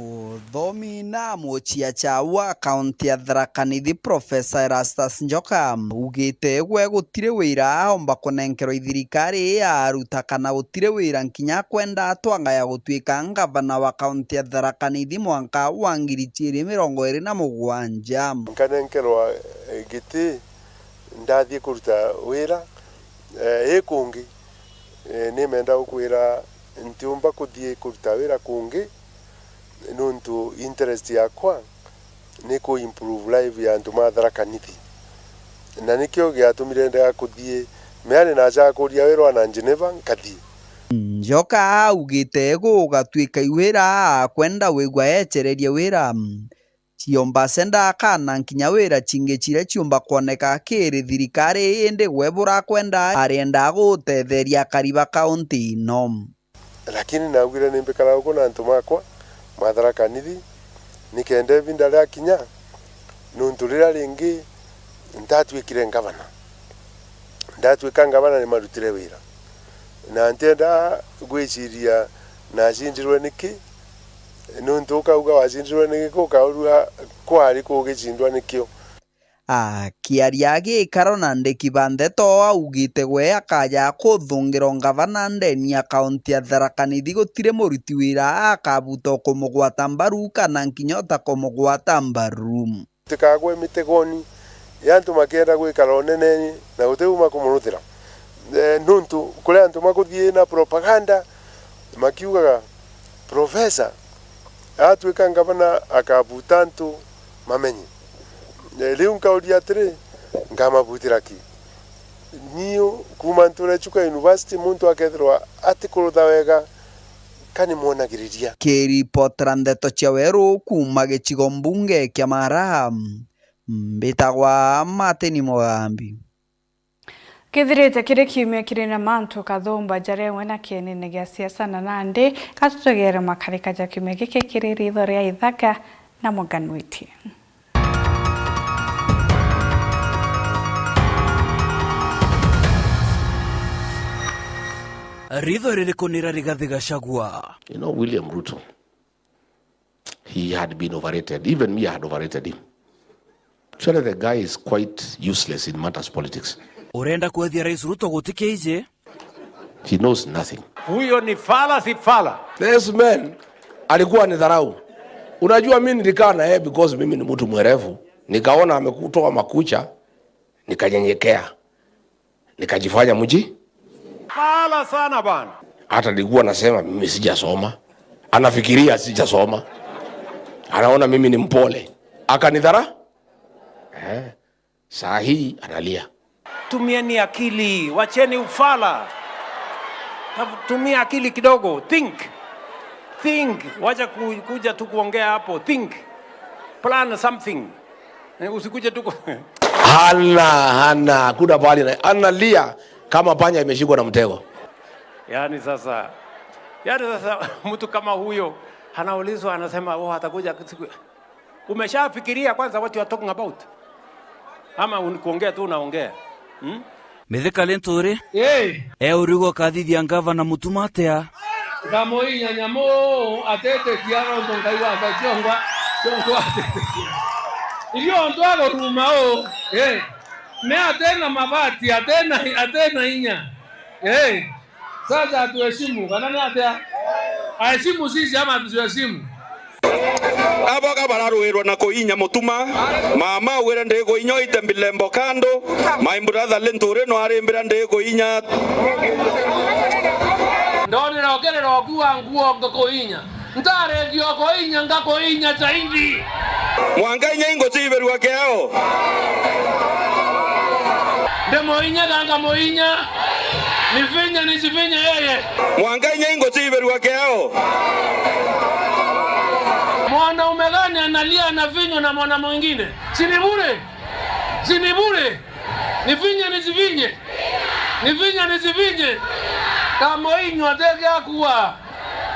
Uthomi na muciacha wa kaunti ya Tharaka Nithi, Professor Erastus Njoka, augite gwe gutiri wira aomba kunenkerwa i thirikari ii ya aruta kana gutiri wira nkinya akwenda atwanga ya gutwika ngavana wa kaunti ya Tharaka Nithi mwanka wa ngiri ciiri mirongo iri na mugwanja. Nkanenkerwa, eh, giti, ndathie kuruta wira, eh, ii kungi. Eh, nimenda gukwira ntiumba kuthie kuruta wira kungi, nontu interest yakwa ni ku improve life ya antu ma Tharaka Nithi. Na nikio giatumire ndega kuthie. Meani nachakuria wira wa na Geneva, nkathie. Njoka augite gugatwika i wira akwenda wigua ecererie wira. Ciomba cenda akana nkinya wira cingi ciria ciumba kwoneka kiri thirikari, indi gwe burakwenda arienda gutetheria akari ba kaunti ino. Lakini naugire nimbikara uku na antu makwa ma Tharaka Nithi, nikenda ibinda riakinya, nontu riria ringi ntatwikire ngavana. Ndatwika ngavana nimarutire wira. Na ntienda gwiciria nacindirwe niki, Nuntu ukauga wacindirwe ni giki, ukaurua kwari kugicindwa nikio. Akiaria gikaro na ndiki ba ndeto, augite gwe akaja kuthungira ngavana ndeni ya kaunti ya Tharaka Nithi gutiri muruti wira akabuta kumugwata mbaru kana nkinya uta kumugwata mbaru. Tikagwe mitegoni ya antu makienda gwikara uneneni na guti uma kumurutira. Eh, nuntu kuri antu makuthii na propaganda makiugaga, professor atwika ngavana akabuta antu mamenye. Eh, riu nkauria atiri, nkamabutira ki? Niu kuma nture Chuka University, muntu akethirwa atikurutha wega, ka ni mwonagiriria. Kiripotera ndeto cia weru kuma gicigo mbunge kia Mara, mbitagwa Martin Mugambi. Kithirite kiri kiumia kiri na mantu kathumba jaria imwe na kienene gia siasa, na nandi gatutegere makarika ja kiumia giki kiri ritho ria ithaka na Morgan Witi. Ritho ririku nira Rigathi Gachagua? You know, William Ruto, he had been overrated. Even me, I had overrated him. Actually, the guy is quite useless in matters politics. Urenda kwethia Rais Ruto gutikiije? He knows nothing. Huyo ni fala, si fala. This man alikuwa ni dharau. Unajua, mimi nilikaa na yeye because mimi ni mtu mwerevu. Nikaona amekutoa makucha, nikanyenyekea. Nikajifanya mji. Fala sana bana. Hata nilikuwa nasema mimi sijasoma. Anafikiria sijasoma. Anaona mimi ni mpole. Akanidhara. Eh. Saa hii analia. Tumieni akili, wacheni ufala. Tafu-, tumia akili kidogo, think. Think, wacha ku-, kuja tu kuongea hapo, think. Plan something. Eh, usikuje tu ku- Hana, hana, hakuna pahali na-, analia kama panya imeshikwa na mtego. Yaani sasa, yaani sasa mtu kama huyo anaulizwa, anasema, "Oh, atakuja siku." Umeshafikiria kwanza what you are talking about? Ama un-, kuongea tu unaongea? Hmm? Mithika Linturi, eh, e uriuga ukathithia ngavana Mutuma atia? Ngamuinya nyamu atetikia nontu Ngai wakwa ciongwa, ciongwa atetikia. Irio ontu aguruma u, eh, me atena mabati, atena, atena inya. Eh, sasa atuheshimu, kana ni atia? Aheshimu sisi ama tusiheshimu? Aboga bararuirwa na kuinya Mutuma. Mama augire ndi kuinya oite mbilembo kando. My brother Linturi no arimbira ndi kuinya. Ndonire ukirira ukiuga nguo ngakuinya. Ntarengia ukuinya, ngakuinya zaidi. Mwanka inya ingucibirua kiao. Ndi muinya ganga muinya. Nifinye nisifinye yeye. Mwanka inya ingucibirua kiao. Mwanaume gani analia anafinywa na mwana mwingine? Si ni bure? Si ni bure? Nifinye nisifinye? Nifinye nisifinye? Kamoinywa teke akua.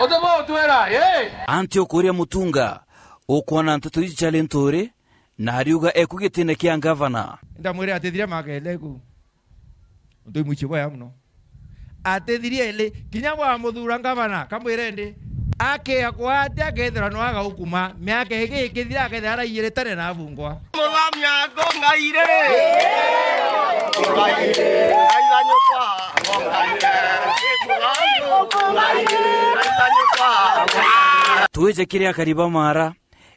Utebo utwera, eh? Anti ukuria Mutunga, ukwona nteto iji cia Linturi, na ariuga eku gitine kia ngavana. Ndamwire atithire makele ku. Untu imwichie bwega mono. Atithirie ri, kinya bwamuthura ngavana, kamwire ndi, akia kwatia akethirwa no agaukuma, miaka ingi ikithira akethira araiyiritane na abungwa. Muthamia ako Ngai ri. Ngai wa nyukwa, Ngai ri. Muthamia ako Ngai ri. Ngai wa nyukwa. Twije kiri akari ba Mara,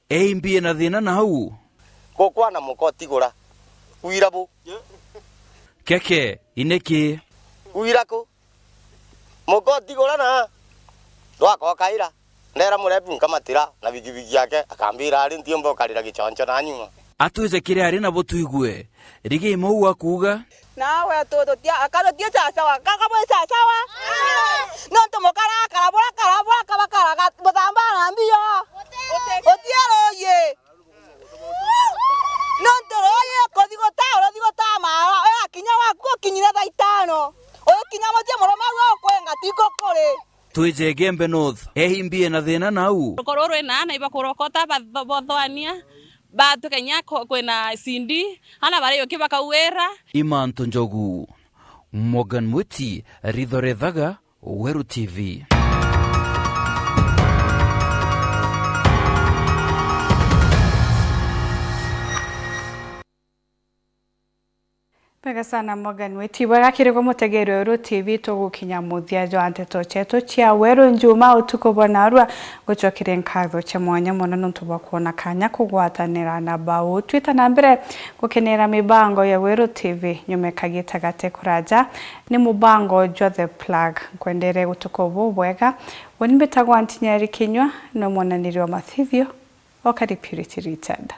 A M B ena thina nau. Gukwana muko tigura. Wira bu. Keke, iniki. Wira ku. Muko tigura na. Ndwakokaira. Ndera murebu nkamatira na bigibigi yake, akambira ari ntiumba ukarira gichoncho na nyuma. Atwije kiri ari nabo twigue. Rigi mau akuuga. Nawe tu-, tutia-, aka tutie sasawa, kaka bwi sasawa. Nontu mukara karabura, karabura, kaba karaga, buthamba na mbio. Utie ruuyi. Nontu ruuyi kuthi guta, ruthi guta mara, ugakinya gwaku gukinyire thaa itano. Ugikinya mucii murume uria ukwenga tiko kuri. Twije Igembe North, A M B ena thina nau. Ruko ruru rwina ana ibakurokota ba-, ba-, bothoania, batukenya ko-, kwina C D, ana bari yuki bakauwira. Imanto Njogu, Morgan Mwiti, Ritho Rethaga, Weru T V. Wega sana Morgan Weti. Bwega kiri gwe mutegeri wa Weru T V, tugukinya muthia jwa nteto cietu cia Weru Njuma utuku bwa narua. Ngucokeria nkatho cia mwanya mono nontu bwa kwona kanya kugwatanira na bau. Twita na mbere gukenera mibango ya Weru T V nyuma kagita gate kuraja. Ni mubango jwa The Plug. Nkwendere utuku bubwega. Uni mbitagwa Ntinyari Kinyua, no mwananiri wa mathithio o kari Purity Richard.